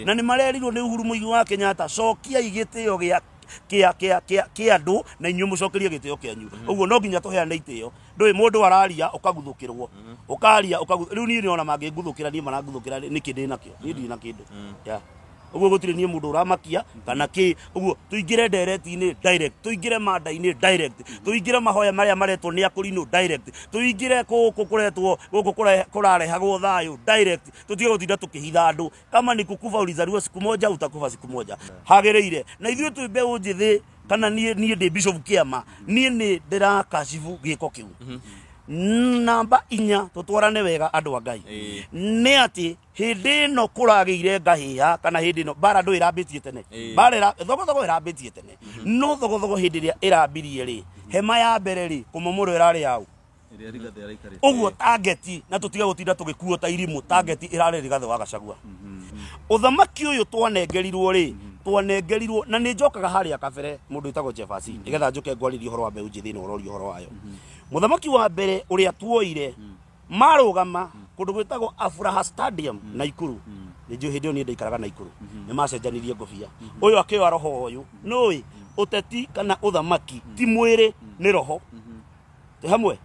Na nĩ marerirwo nĩ Uhuru Muigai wa Kenyatta, cokiai gĩtĩo gĩa kĩa andũ na inyuĩ mũcokerie gĩtĩo kĩanyu. Ũguo no nginya tũheane itĩo. Ndũĩ mũndũ araria ũkaguthũkĩrwo, ũkaria rĩu niĩ nĩona mangĩnguthũkĩra, niĩ maranguthũkĩra nĩkĩ ndĩ nakĩo? Niĩ ndirĩ na kĩndũ. Yeah. Ũguo gũtirĩ niĩ mũndũ ũramakia kana kĩ. Ũguo tũingĩre ndereti-inĩ direct, tũingĩre manda-inĩ direct, tũingĩre mahoya marĩa maretwo nĩ akũrinũ direct, tũingĩre gũkũ kũretwo gũkũ kũrarehagwo thayũ direct, tũtige gũtinda tũkĩhitha andũ. Kama ni kukufa ulizaliwa siku moja, utakufa siku moja. Hagĩrĩire na ithuĩ twĩ mbeũ njĩthĩ, kana niĩ ndĩ Bishop Kĩama, niĩ nĩ ndĩrakacibu gĩko kĩu. Namba 4, tũtwarane wega andũ a Ngai. Nĩ atĩ hĩndĩ ĩno kũragĩire ngahĩha, kana hĩndĩ ĩno mbara ndũ ĩrambĩtie tene. Mbara thogothogo ĩrambĩtie tene. No thogothogo hĩndĩ ĩrĩa ĩrambirie rĩ, hema ya mbere rĩ, kũmomorwo ĩrarĩ yaũ? Ĩrĩa Rigathĩ araikarĩte. Ũguo target, na tũtige gũtinda tũgĩkuo ta irimũ, target ĩrarĩ Rigathĩ wa Gachagua. Ũthamaki ũyũ twanengerirwo rĩ, twanengerirwo, na nĩ njokaga harĩa kabere mũndũ wĩtagwo Jefferson, nĩgetha njũke ngwarĩrie ũhoro wa mbeũ njĩthĩ na ũroria ũhoro wayo. Mũthamaki wa mbere ũrĩa tuoire, marũgama kũndũ gwĩtagwo Afraha Stadium, Naikuru. Nĩ njũĩ hĩndĩ ĩyo niĩ ndaikaraga Naikuru. Nĩ macenjanirie ngobia. Ũyũ akĩoya roho ũyũ. Nũĩ ũteti kana ũthamaki ti mwĩrĩ, nĩ roho. Twĩ hamwe?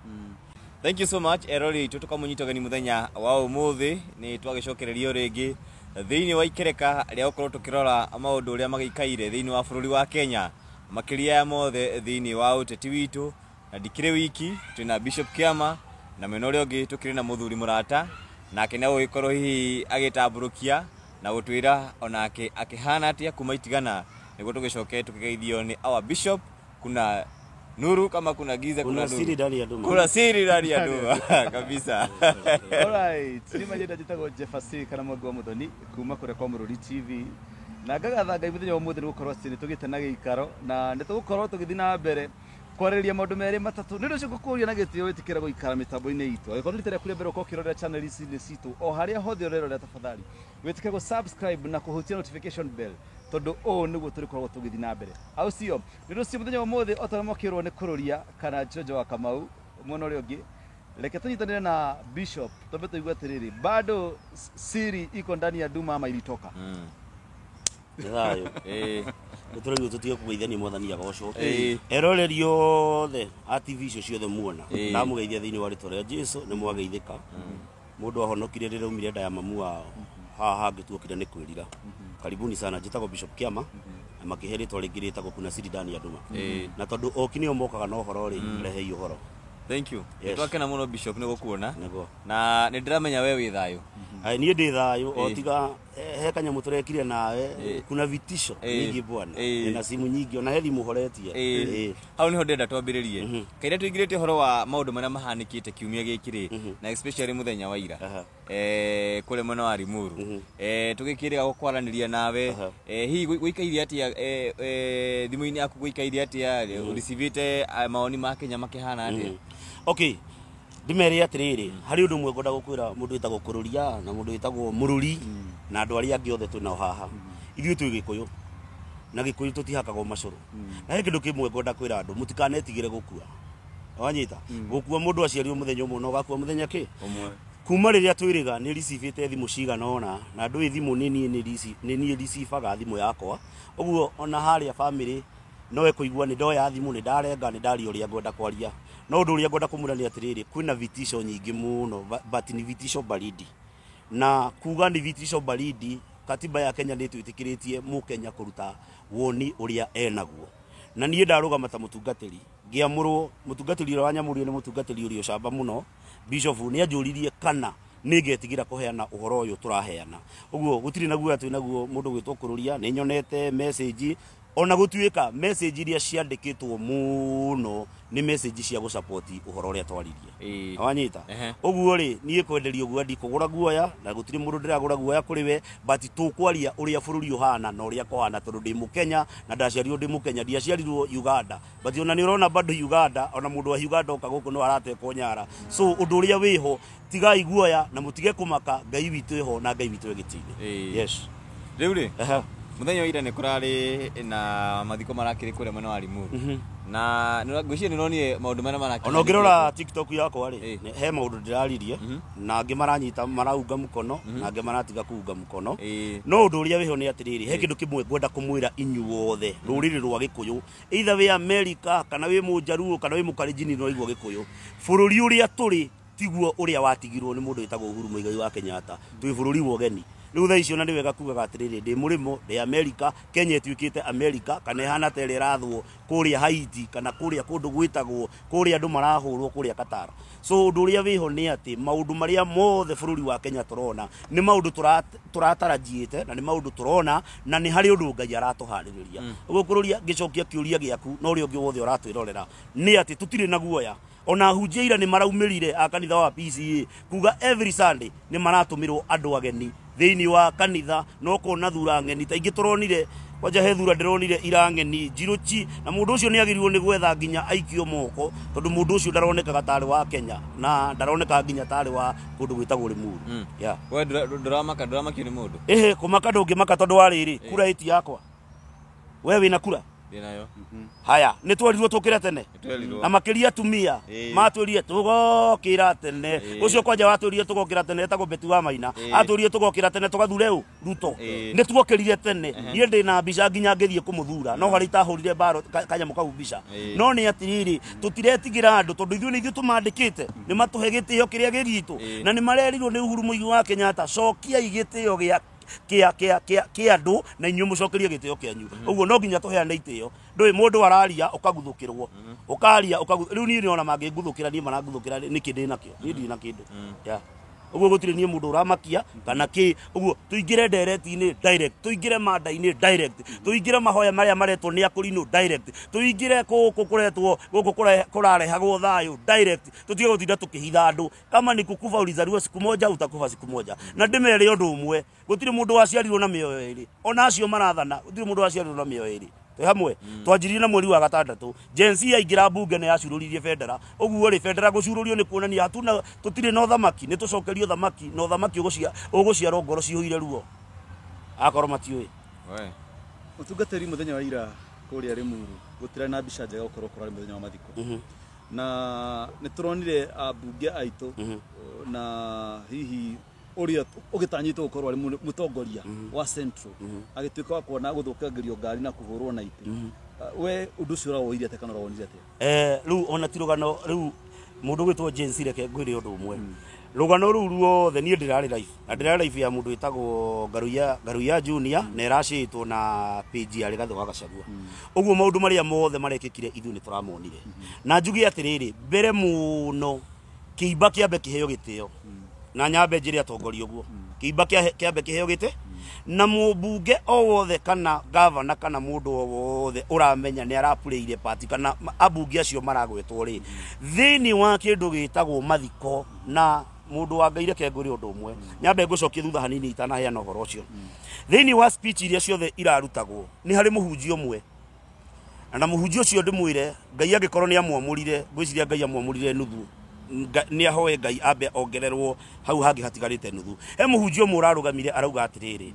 Thank you so much erori itũ, tũkamũnyita ũgeni mũthenya wa ũmũthĩ. Nĩ twagĩcokererio rĩngĩ thĩinĩ wa ikereka rĩa gũkorwo tũkĩrora maũndũ ũrĩa magĩikaire thĩinĩ wa bũrũri wa Kenya, makĩria ya mothe thĩinĩ wa ũteti witũ. Na ndikĩrĩ wiki, twĩna Bishop Kĩama, na mwena ũrĩa ũngĩ tũkĩrĩ na mũthuri mũrata, nake nĩ agũgĩkorwo hihi agĩtambũrũkia na gũtwĩra onake akĩhana atĩa kuma itigana, nĩguo tũgĩcoke tũkĩgeithio nĩ our bishop. Kuna nuru kama kuna giza, kuna Kuna siri nuru. ndani ya nduma. Kuna siri ndani ya nduma kabisa. Alright, ni majenda njĩtagwo Jefferson kana Mwangi wa Muthoni kuma kũrĩa kwa Mũrũri TV, na ngagatha Ngai mũthenya wa ũmũthĩ nĩ gũkorwo atĩ nĩ tũgĩte na gĩikaro na nĩ tũgũkorwo tũgĩthiĩ na mbere kwarĩrĩria maũndũ merĩ matatũ. Nĩ ũndũ ũcio ngũkũria na gĩtĩo wĩtĩkĩre gũikara mĩtambo-inĩ itũ. Angĩkorwo nĩ rita rĩaku rĩa mbere ũkorwo ũkĩrorera channel ici citũ, o harĩa hothe ũrerorera, tafadhali wĩtĩkĩre gũ subscribe na kũhutia notification bell, tondũ ũũ nĩguo tũrĩkoragwo tũgĩthiĩ na mbere, au sio? Nĩ ũndũ ũcio mũthenya wa ũmũthĩ, o ta ũrĩa mwakĩrwo nĩ kũrũria kana Njonjo wa Kamau mwena ũrĩa ũngĩ, reke tũnyitanĩre na bishop twambe tũigue atĩrĩrĩ, bado siri iko ndani ya nduma ama ilitoka? Nĩ thayũ. Nĩ tũraigua tũtige kũgeithania, mwathani agocwo. Eroreri othe a TV icio ciothe muona, ndamũgeithia thĩinĩ wa rĩtwa rĩa Jesu. Nĩ mwageithĩka. Mũndũ ahonokire rĩrĩa aumire nda ya mamu wao, haha hangĩ tuokire nĩ kwĩrira. Karibuni sana. Njĩtagwo Bishop Kĩama, na makĩhe rĩtwa rĩngĩ rĩtagwo kuna siri ndani ya nduma. Na tondũ oki nĩo mokaga na ũhoro rĩ, rehei ũhoro. Thank you. Yes. Twakena mũno Bishop nĩ gũkuona. Nĩguo. Na nĩ ndĩramenya we wĩ thayũ. Ai, niĩ ndĩ thayũ, o tiga he kanyamũ tũrekire nawe. Kuna vitisho nyingi bwana. Na simu nyingi, ona he thimũ horetie. Hau niho ndĩrenda twambĩrĩrie kaira tũingĩrĩte ũhoro wa maũndũ marĩa mahanĩkĩte kiumia gĩkĩ rĩ, na especially mũthenya wa ira kũrĩa mwena wa Limuru. Tũgĩkĩrĩga kwaranĩria nawe, hihi gũikaire atĩa thimũ-inĩ yaku? Gũikaire atĩa? Ũricivĩte maoni ma Kenya makĩhana atĩa? Okay, ndimere atĩrĩrĩ, harĩ ũndũ ũmwe ngwenda gũkwĩra, mũndũ wĩtagwo kũrũria na mũndũ wĩtagwo mũrũri na andũ arĩa angĩ othe twĩnao haha. Ithuĩ twĩ Gĩkũyũ, na Gĩkũyũ tũtihakagwo macũrũ. Na he kĩndũ kĩmwe ngwenda kwĩra andũ, mũtikanetigĩre gũkua. Wanyita gũkua, mũndũ aciarirwo mũthenya ũmwe na ũgakua mũthenya kĩ? Ũmwe. Kuma rĩrĩa twĩrĩga nĩ ricibĩte thimũ cigana ũna, na ndũĩ thimũ nĩ niĩ nĩ niĩ ricibaga thimũ yakwa. Ũguo ona harĩa family no ĩkũigua nĩ ndoya thimũ, nĩ ndarenga, nĩ ndaria ũrĩa ngwenda kwaria. No ũndũ ũrĩa ngwenda kũmwĩra nĩ atĩrĩrĩ, kwĩna vitisho nyingĩ mũno, but ni vitisho baridi. Na kuga ni vitisho baridi, katiba ya Kenya nĩ ĩtwĩtĩkĩrĩtie mũkenya kũruta woni ũrĩa enaguo. Na niĩ ndarũgama ta mũtungatĩri, ngĩamũrwo. Mũtungatĩri ũrĩa wanyamũrire nĩ mũtungatĩri ũrĩ ũcamba mũno, bishop. Nĩ anjũririe kana nĩ ngetigĩra kũheana ũhoro ũyũ tũraheana. Ũguo gũtirĩ na guoya twĩ naguo. Mũndũ gwĩtwo kũrũria, nĩ nyonete message, ona gũtuĩka message iria ciandĩkĩtwo mũno nĩ message cia gũsapoti ũhoro ũrĩa twaririe. Wanyita? Ehe. Ũguo rĩ, niĩ kwenderio guoya ndikũgũra guoya, na gũtirĩ mũndũ ndĩragũra guoya kũrĩ we, but tũkwaria ũrĩa bũrũri ũhana na ũrĩa kũhana, tondũ ndĩ mũkenya na ndaciarirwo ndĩ mũkenya, ndiaciarirwo Uganda. But ona nĩ ũrona bado Uganda, ona mũndũ wa Uganda oka gũkũ no aratekwo nyara. So ũndũ ũrĩa wĩho, tigai guoya na mũtige kũmaka. Ngai witũ ĩho na Ngai witũ ĩ gĩtĩ-inĩ. Yes. Rĩu rĩ, Muthenya wa ira nĩ kũrarĩ na mathiko marakĩrĩ kũrĩa mwena wa Limuru. Na ngwĩciria nĩ ũronire maũndũ marĩa marakĩrĩ. Ona ũngĩrora TikTok yakwa rĩ, Ĩ. he maũndũ ndĩraririe na angĩ maranyita maraunga mũkono na angĩ maratiga kuunga mũkono. Ĩ. No ũndũ ũrĩa wĩho nĩ atĩrĩrĩ, he kĩndũ kĩmwe ngwenda kũmwĩra inyuothe rũrĩrĩ rwa Gĩkũyũ, either wĩ America kana wĩ Mũnjaruo kana wĩ Mũkalenjin, no igua Gĩkũyũ, bũrũri ũrĩa tũrĩ tiguo ũrĩa watigirwo nĩ mũndũ wĩtagwo Uhuru Muigai wa Kenyatta. Twĩ bũrũri wa ũgeni rĩu thaa icio, na nĩ wega kugaga atĩrĩrĩ, ndĩ mũrĩmo, ndĩ America. Kenya ĩtuĩkĩte America kana ĩhana ta ĩrĩa ĩrathwo kũrĩa Haiti kana kũrĩa kũndũ gwĩtagwo kũrĩa andũ marahũrwo kũrĩa Qatar. So ũndũ ũrĩa wĩho nĩ atĩ maũndũ marĩa mothe bũrũri wa Kenya tũrona nĩ maũndũ tũratarajiĩte na nĩ maũndũ tũrona na nĩ harĩ ũndũ Ngai aratũharĩrĩria. Ũguo kũrũria ngĩcokia kĩũria gĩaku na ũrĩa ũngĩ wothe ũratwĩrorera nĩ atĩ tũtirĩ na guoya. Ona ahunjia ira nĩ maraumĩrire a kanitha wa PCA kuga every Sunday nĩ maratũmĩrwo andũ ageni thĩinĩ wa kanitha, no kona thura ng'eni ta ingĩ tũronire kwanja he thura ndĩronire ira ng'eni njirũchi, na mũndũ ũcio nĩ agĩrĩirwo nĩ gwetha nginya aikio moko tondũ mũndũ ũcio ndaronekaga tarĩ wa Kenya na ndaronekaga nginya tarĩ wa kũndũ gwĩtagwo Limuru. Yeah. We ndũramaka, ndũramakio nĩ mũndũ? Ĩhĩ, kũmaka ndũngĩmaka tondũ wa rĩrĩ, kura ĩti yakwa, we wĩna kura? Ndĩnayo. Haya, nĩ twerirwo tũkĩre tene. Nĩtwerirwo. Na makĩria atumia matwĩrire tũgokĩra tene. Ũcio kwanja watwĩrire tũgokĩra tene etagwo Beti wa Maina. Atwĩrire tũgokĩra tene tũgathure ũ Ruto. Nĩ tuokĩrire tene. Niĩ ndĩ na mbica nginya ngĩthiĩ kũmũthura, no harĩa itahũrire mbaro kanyamũ kau mbica. No nĩ atĩrĩrĩ, tũtiretigĩra andũ tondũ ithuĩ nĩ ithuĩ tũmandĩkĩte nĩ matũhe gĩtĩo kĩrĩa gĩ gitũ. Na nĩ marerirwo nĩ Uhuru Muigai wa Kenyatta, cokiai gĩtĩo gĩa kĩa kĩa kĩa kĩa andũ na inyuĩ mũcokerie gĩtĩo kĩanyu. Ũguo no nginya tũheane itĩo. Ndũĩ mũndũ araria ũkaguthũkĩrwo, ũkaria rĩu niĩ nĩona mangĩnguthũkĩra, niĩ maranguthũkĩra nĩkĩ? Ndĩ nakĩo niĩ ndirĩ na kĩndũ. Yeah. Ũguo gũtirĩ niĩ mũndũ ũramakia kana kĩ. Ũguo tũingĩre ndereti-inĩ direct, tũingĩre manda-inĩ direct, tũingĩre mahoya marĩa maretwo nĩ akũrinũ direct, tũingĩre gũkũ kũretwo gũkũ kũrarehagwo thayũ direct, tũtige gũtinda tũkĩhitha andũ. Kama ni kukufa ulizaliwa siku moja, utakufa siku moja. Na ndĩmere ũndũ ũmwe, gũtirĩ mũndũ waciarirwo na mĩoyo ĩrĩ. Ona acio marathana, gũtirĩ mũndũ waciarirwo na mĩoyo ĩrĩ. Twĩ hamwe. Twanjirie na mweri wa gatandatũ Gen Z yaingĩra mbunge na yacurũririe bendera. Ũguo rĩ, bendera gũcurũrio nĩ kuonania hatuna tũtirĩ na ũthamaki, nĩ tũcokerio ũthamaki, na ũthamaki ũgũciarwo ngoro cihũire ruo akorwo matiũĩ. We. Mũtungatĩri, mũthenya wa ira kũrĩa Limuru gũtirarĩ na mbica njega gũkorwo kũrarĩ mũthenya wa mathiko, na nĩ tũronire ambunge aitũ na hihi ũrĩa ũgĩtanyĩtwo gũkorwo arĩ mũtongoria wa Central agĩtuĩka wa kuona gũthũkangĩrio ngari na kũhũrwo na itĩ. We ũndũ ũcio ũrawoire atĩa kana ũrawonire atĩa? Rĩu ona ti rũgano rĩu mũndũ gwĩtwo James, reke ngwĩre ũndũ ũmwe. Rũgano rũu ruothe niĩ ndĩrarĩ live, na ndĩrarĩ live ya mũndũ wĩtagwo Ngaruiya, Ngaruiya Junior, na ĩracĩtwo na page ya Rigathĩ wa Gachagua. Ũguo maũndũ marĩa mothe marekĩkire ithuĩ nĩ tũramonire. Na njuge atĩrĩrĩ, mbere mũno kĩimba kĩambe kĩheo gĩtĩo, na nyambe njĩre atongoria ũguo, kĩimba kĩambe kĩheo gĩtĩ, na mũmbunge o wothe kana gavana kana mũndũ o wothe ũramenya nĩ arapurĩire party kana ambunge acio maragwetwo rĩ thĩinĩ wa kĩndũ gĩtagwo mathiko. Na mũndũ wa Ngai, reke ngwĩre ũndũ ũmwe, nyambe ngũcokie thutha hanini itanaheana ũhoro ũcio. Thĩinĩ wa speech iria ciothe irarutagwo nĩ harĩ mũhunjia ũmwe, na mũhunjia ũcio ndĩmwĩre Ngai angĩkorwo nĩ amwamũrire, ngwĩciria Ngai amwamũrire nuthu, nĩ ahoe Ngai ambe ongererwo hau hangĩ hatigarĩte nuthu. He mũhunjia ũmwe ũrarũgamire arauga atĩrĩrĩ,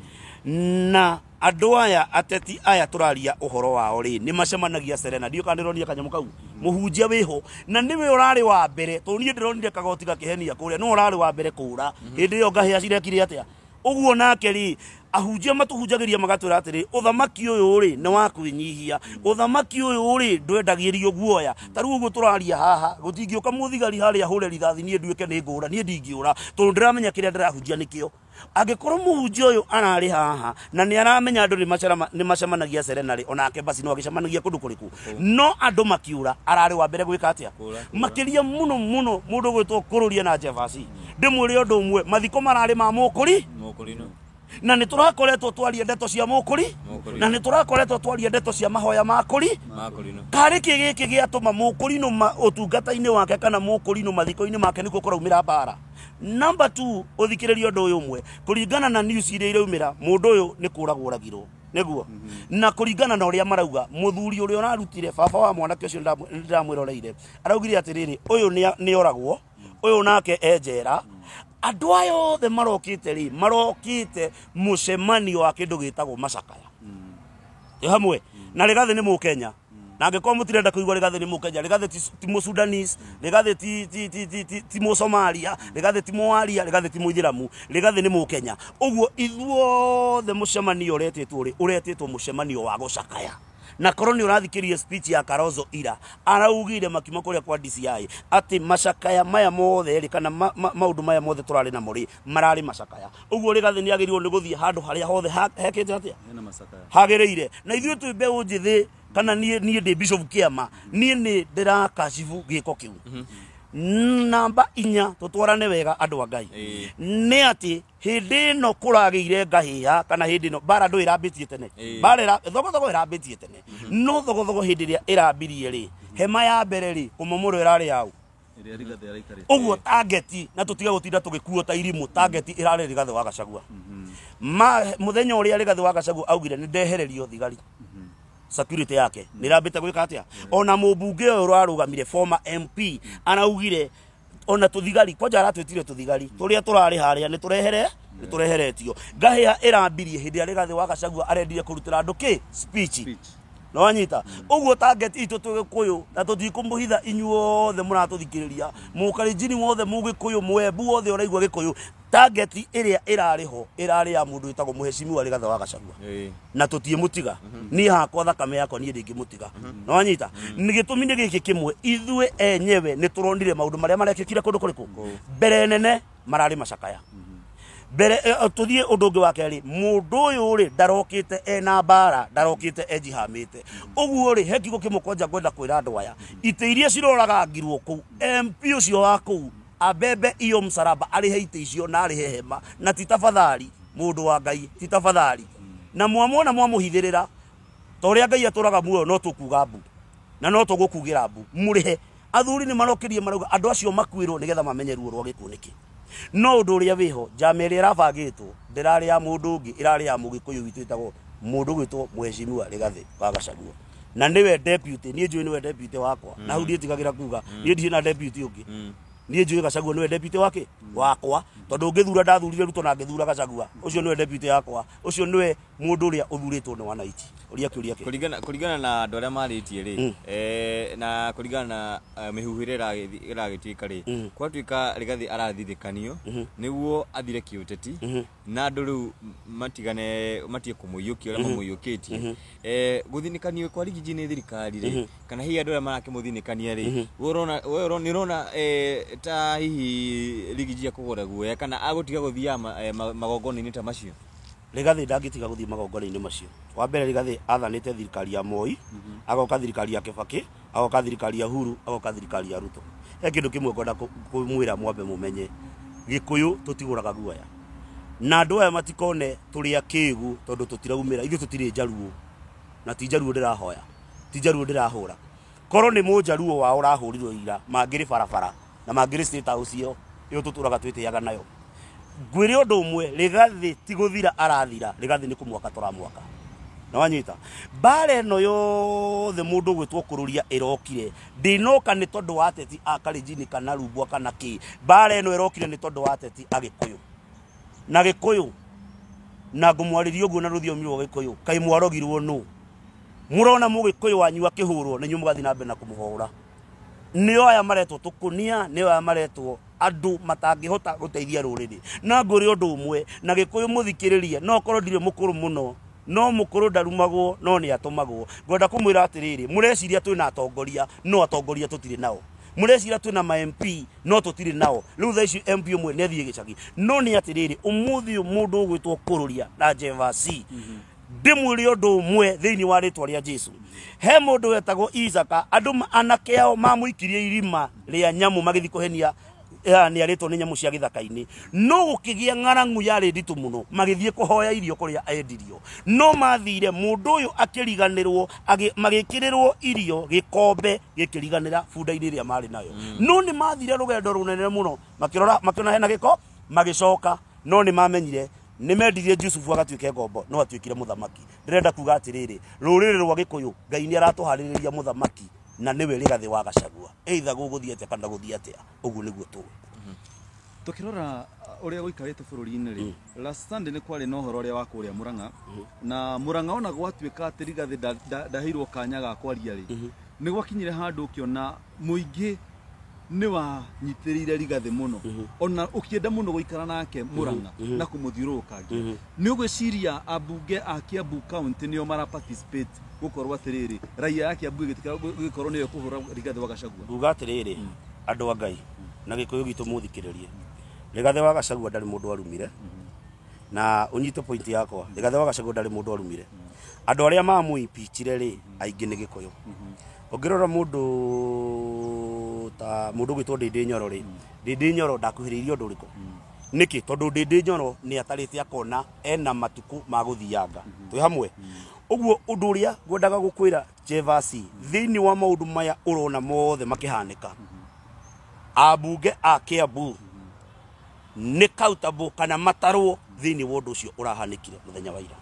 na andũ aya ateti aya tũraria ũhoro wao rĩ, nĩ macemanagia Serena. Ndiũ kana ndĩronia kanyamũ kau mũhunjia wĩho, na nĩwe ũrarĩ wa mbere tondũ niĩ ndĩronire kagoti gakĩhenia kũrĩa, nĩwe ũrarĩ wa mbere kũra hĩndĩ ĩyo ngahĩa cirekire atĩa. Ũguo nake rĩ, ahunjia matũhunjagĩria magatwĩra atĩrĩ, ũthamaki ũyũ rĩ nĩ wa kwĩnyihia, ũthamaki ũyũ rĩ ndwendagĩrio guoya. Ta rĩu ũguo tũraria haha, gũtingĩũka mũthigari harĩa hũre rithathi niĩ nduĩke nĩ ngũra. Niĩ ndingĩũra tondũ ndĩramenya kĩrĩa ndĩrahunjia nĩkĩo. Angĩkorwo mũhunjia ũyũ ararĩ haha na nĩ aramenya andũ nĩ macemanagia Serena rĩ, onake basi no agĩcemanagia kũndũ kũrĩkũ, no andũ makiũra ararĩ wa mbere gwĩka atĩa? Kũra. Makĩria mũno mũno mũndũ gwĩtwo Kũrũria na Jebasi, ndĩmwĩre ũndũ ũmwe, mathiko mararĩ ma mũkũri. Mũkũrinũ. Na nĩ tũrakoretwo twaria ndeto cia mũkũri. Mũkũrinũ. Na nĩ tũrakoretwo twaria ndeto cia mahoya ma kũri. Makũrinũ. Karĩ kĩ gĩkĩ gĩatũma mũkũrinũ ũtungata-inĩ wake kana mũkũrinũ mathiko-inĩ make nĩkuo kũraumĩra mbara? Number 2, ũthikĩrĩrie ũndũ ũyũ ũmwe. Kũringana na news iria iraumĩra, mũndũ ũyũ nĩ kũragwo oragirwo nĩguo, na kũringana na ũrĩa marauga, mũthuri ũrĩa ũrarutire baba wa mwanake ũcio ndĩramwĩroreire araugire atĩrĩrĩ, ũyũ nĩ oragwo, ũyũ nake e njera. Andũ aya othe marokĩte rĩ, marokĩte mũcemanio wa kĩndũ gĩtagwo macakaya. Twĩ hamwe na Rigathi nĩ Mũkenya, na angĩkorwo mũtirenda kũigua Rigathi nĩ Mũkenya, Rigathi ti Mũsudanese, Rigathi ti Mũsomalia, Rigathi ti Mũaria, Rigathi ti Mũithĩramu, Rigathi nĩ Mũkenya. Ũguo ithuothe mũcemanio ũretĩtwo rĩ, ũretĩtwo mũcemanio wa gũcakaya. Na korwo nĩ ũrathikĩrĩria speech ya Kalonzo ira, araugire makiuma kũrĩa kwa DCI atĩ macakaya maya mothe rĩ, kana maũndũ maya mothe tũrarĩ namo rĩ, mararĩ macakaya. Ũguo Rigathi nĩ agĩrĩirwo nĩ gũthiĩ handũ harĩa hothe hekĩte atĩa, Hena macakaya. hagĩrĩire. Na ithuĩ twĩ mbeũ njĩthĩ, kana niĩ ndĩ bishop kĩama, niĩ nĩ ndĩrakashibu gĩko kĩu. Namba 4, tũtwarane wega andũ a Ngai, nĩ atĩ hĩndĩ ĩno kũragĩire ngahĩha, kana hĩndĩ ĩno mbara ndũ ĩrambĩtie tene, mbara thogothogo ĩrambĩtie tene, no thogothogo hĩndĩ ĩrĩa ĩrambirie rĩ, hema ya mbere rĩ, kũmomorwo ĩrarĩ yaũ Ĩrĩa Rigathi araikarĩte. Ũguo target, na tũtige gũtinda tũgĩkuo ta irimũ, target ĩrarĩ Rigathi wa Gachagua. Ma mũthenya ũrĩa Rigathi wa Gachagua augire nĩ ndehererio thigari, security yake nĩ ĩrambĩte gwĩka atĩa? Ona mũmbunge ũyũ ũrarũgamire, former MP, araugire ona tũthigari kwanja aratwĩtire tũthigari tũrĩa tũrarĩ harĩa nĩ tũrehere nĩ tũreheretio. Ngahĩha ĩrambirie hĩndĩ ĩrĩa Rigathi wa Gachagua arendire kũrutĩra andũ kĩ speech. Speech. Nĩwanyita? Ũguo target itũ twĩ Gĩkũyũ, na tũtikũmũhitha inyuothe mũratũthikĩrĩria, mũkarinjini wothe, mũgĩkũyũ, mwembu wothe ũraigua Gĩkũyũ, target ĩrĩa ĩrarĩ ho ĩrarĩ ya mũndũ wĩtagwo mũheshimiwa Rigathi wa Gachagua. Na tũtiĩmũtiga. Niĩ hakwa thakame yakwa niĩ ndingĩmũtiga. Nĩwanyita? Nĩ gĩtũmi nĩ gĩkĩ kĩmwe, ithuĩ enyewe nĩ tũronire maũndũ marĩa marekĩkire kũndũ kũrĩkũ mbere nene, mararĩ macakaya mbere. Tũthiĩ ũndũ ũngĩ wa kerĩ, mũndũ ũyũ rĩ ndarokĩte ena mbara, ndarokĩte ejihamĩte. Ũguo rĩ, he kiugo kĩmwe kwanja ngwenda kwĩra andũ aya, itĩ iria ciroragangirwo kũu, MP ũcio wa kũu abebe iyo msalaba, arĩhe itĩ icio na arĩhe hema, na ti tafadhali, mũndũ wa Ngai, ti tafadhali. Na mwamwona mwamũhithĩrĩra, ta ũrĩa Ngai atũraga muoyo, no tũkuga mbu na no tũgũkugĩra mbu mũrĩhe. Athuri nĩ marokĩrie marauga andũ acio makuĩrwo nĩgetha mamenye ruo rwa gĩkuũ nĩkĩ. No ũndũ ũrĩa wĩho, njama ĩrĩa ĩrabangĩtwo ndĩrarĩ ya mũndũ ũngĩ, ĩrarĩ ya mũgĩkũyũ witũ ĩtagwo mũndũ gwĩtwo mũheshimiwa Rigathi wa Gachagua, na nĩwe deputy. Niĩ njũĩ nĩwe deputy wakwa, na hau ndiĩtigagĩra kuga niĩ ndirĩ na deputy ũngĩ. Niĩ njũĩ Gachagua nĩwe deputy wake wakwa, tondũ ngĩthura ndathurire Ruto na ngĩthura Gachagua. Ũcio nĩwe deputy yakwa, ũcio nĩwe mũndũ ũrĩa ũthurĩtwo nĩ wananchi. Ũria kĩũria kĩ Kũringana na andũ arĩa marĩtie rĩ, na kũringana na mĩhuhu ĩrĩa ĩragĩtuĩka rĩ, gwatuĩka Rigathi arathirĩkanio nĩguo athire kĩũteti na andũ rĩu matigane matige kũmũiyũkia ũrĩa mamũiyũkĩtie. Gũthinĩkanio kwa Rigiji nĩ thirikari rĩ, kana hihi andũ arĩa marakĩmũthinĩkania rĩ, we nĩ ũrona ta hihi Rigiji akũgũra guoya kana agũtiga gũthiaga magongona-inĩ ta macio? Rigathi ndangĩtiga gũthiĩ magongona-inĩ macio. Wa mbere, Rigathi athanĩte thirikari ya Moi, agoka thirikari ya Kibaki, agoka thirikari ya Uhuru, agoka thirikari ya Ruto. He kĩndũ kĩmwe ngwenda kũmwĩra mwambe mũmenye, Gĩkũyũ tũtigũraga guoya, na andũ aya matikone tũrĩ akĩgu tondũ tũtiraumĩra. Ithuĩ tũtirĩ njaruo, na ti njaruo ndĩrahoya, ti njaruo ndĩrahũra. Korwo nĩ mũnjaruo wao ũrahũrirwo ira, mangĩrĩ barabara na mangĩrĩ State House ĩyo ĩyo tũtũraga twĩtĩaga nayo. Ngwĩre ũndũ ũmwe, Rigathi ti gũthira arathira, Rigathi nĩ kũmwaka tũramwaka. Na wanyita mbara ĩno yothe mũndũ ũgwĩtwo kũrũria ĩrokire, ndĩnoka nĩ tondũ wa ateti a Kalenjin kana Rumbwa kana kĩ. Mbara ĩno ĩrokire nĩ tondũ wa ateti a Gĩkũyũ na Gĩkũyũ, na ngũmwarĩria ũguo na rũthiomi rwa Gĩkũyũ, kaĩ mwarogirwo nũ? Mũrona mũgĩkũyũ wanyu akĩhũrwo na inyuĩ mũgathiĩ na mbere na kũmũhũra. Nĩo aya maretwo tũkũnia, nĩo aya maretwo andũ matangĩhota gũteithia rũrĩrĩ. Na ngũrĩ ũndũ ũmwe na Gĩkũyũ mũthikĩrĩrie, no korwo ndirĩ mũkũrũ mũno, no mũkũrũ ndarumagwo no nĩ atũmagwo. Ngwenda kũmwĩra atĩrĩrĩ, mũreciria twĩna atongoria, no atongoria tũtirĩ nao. Mũreciria twĩna ma MP, no tũtirĩ nao. Rĩu thaa ici MP ũmwe nĩ athiĩ gĩcagi. No nĩ atĩrĩrĩ, ũmũthĩ ũyũ mũndũ ũgwĩtwo kũrũria na Jevasi, ndĩmwĩre ũndũ ũmwe thĩinĩ wa rĩtwa rĩa Jesu, he mũndũ wetagwo Isaka, andũ anake ao mamũikirie irima rĩa nyamũ magĩthiĩ kũhenia nĩ arĩtwo nĩ nyamũ cia gĩthaka-inĩ, no gũkĩgĩa ng'arangu yarĩ nditũ mũno, magĩthiĩ kũhoya irio kũrĩa endirio. No mathire, mũndũ ũyũ akĩriganĩrwo, magĩkĩrĩrwo irio gĩkombe gĩkĩriganĩra bunda-inĩ ĩrĩa marĩ nayo. No nĩ mathire rũgendo rũnene mũno, makĩrora makĩona hena gĩko, magĩcoka. No nĩ mamenyire nĩ mendirie Jusufu agatuĩke ngombo, no atuĩkire mũthamaki. Ndĩrenda kuga atĩrĩrĩ, rũrĩrĩ rwa Gĩkũyũ, Ngai nĩ aratũharĩrĩria mũthamaki, na nĩwe Rigathĩ wa Gachagua. Either gũgũthiĩ atĩa kana gũthiĩ atĩa, ũguo nĩguo tũĩ. Tukirora uria guikarite bururi-inĩ rĩ, last Sunday nĩ kwarĩ na ũhoro ũrĩa wa kũrĩa Murang'a, na Murang'a ona gwatuĩka atĩ Rigathĩ ndaheirwo kanya ga kwaria rĩ, nĩ gwakinyire handũ ũkĩona mũingĩ nĩ wanyitĩrĩire Rigathĩ mũno, ona ũkĩenda mũno gũikara nake Murang'a na kũmũthiũrũrũkangia. Nĩ ũgwĩciria ambunge a Kiambu County nĩo mara participate gũkorwo atĩrĩrĩ raia ya Kiambu ĩgĩtĩkĩra gũgĩkorwo nĩyo ĩkũhũra Rigathĩ wa Gachagua? Nguga atĩrĩrĩ, andũ a Ngai na Gĩkũyũ gitũ mũthikĩrĩrie, Rigathĩ wa Gachagua ndarĩ mũndũ arumire, na ũnyite point yakwa, Rigathĩ wa Gachagua ndarĩ mũndũ arumire. Andũ arĩa mamũimpeachire rĩ, aingĩ nĩ Gĩkũyũ. Ũngĩrora mũndũ ta mũndũ ũgwĩtwo Ndĩndĩ Nyoro rĩ, Ndĩndĩ Nyoro ndakuhĩrĩirie ũndũ ũrĩkũ? Nĩkĩ? Tondũ Ndĩndĩ Nyoro nĩ atarĩte akona ena matukũ ma gũthianga. Twĩ hamwe? Ũguo ũndũ ũrĩa ngwendaga gũkwĩra Jevasi, thĩinĩ wa maũndũ maya ũrona mothe makĩhanĩka, ambunge a Kiambu nĩ countable kana matarwo thĩinĩ wa ũndũ ũcio ũrahanĩkire mũthenya wa ira,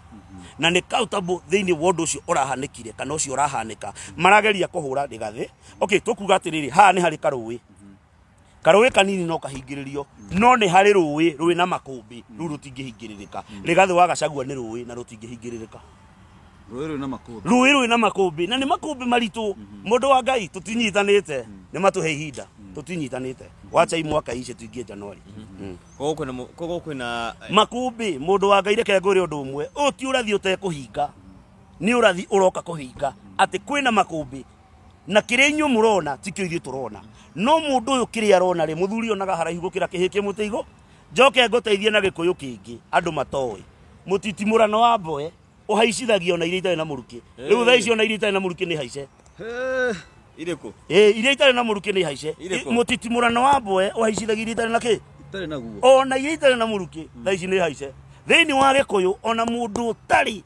na nĩ countable thĩinĩ wa ũndũ ũcio ũrahanĩkire kana ũcio ũrahanĩka marageria kũhũra Rigathĩ. Okay, tũkuga atĩrĩrĩ, haha nĩ harĩ karũĩ, karũĩ kanini no kahingĩrĩrio, no nĩ harĩ rũĩ rwĩ na makũmbĩ, rũu rũtingĩhingĩrĩrĩka. Rigathĩ wa Gachagua nĩ rũĩ na rũtingĩhingĩrĩrĩka. Rũĩ rwĩ na makũmbĩ. Rũĩ rwĩ na makũmbĩ, na nĩ makũmbĩ maritũ. Mũndũ wa Ngai, tũtinyitanĩte, nĩ matũhe ihinda, tũtinyitanĩte, wachai mwaka ici tuingie Januari. Koguo kwĩna Makũmbĩ. Mũndũ wa Ngai, reke ngwĩre ũndũ ũmwe, ũyũ ti ũrathi ũtekũhinga, nĩ ũrathi ũroka kũhinga atĩ kwĩna makũmbĩ, na kĩrĩa inyuĩ mũrona tikĩo ithuĩ tũrona. No mũndũ ũyũ kĩrĩa arona rĩ, mũthuri onaga haraihu gũkĩra kĩhĩ kĩ mũtĩ igũ. Njoke ngũteithie na Gĩkũyũ kĩngĩ andũ matoĩ, mũtitimũrano wa mboe ũhaicithagio na iria itarĩ na mũrukĩ. Rĩu thaa ici ona iria itarĩ na mũrukĩ nĩ haice. Irĩkũ? Ĩ, iria itarĩ na mũrukĩ nĩ haice. Irĩkũ? Mũtitimũrano wa mboe ũhaicithagia iria itarĩ na kĩ? Itarĩ naguo. Ona iria itarĩ na mũrukĩ thaa ici nĩ haice. Thĩinĩ wa Gĩkũyũ, ona mũndũ ũtarĩ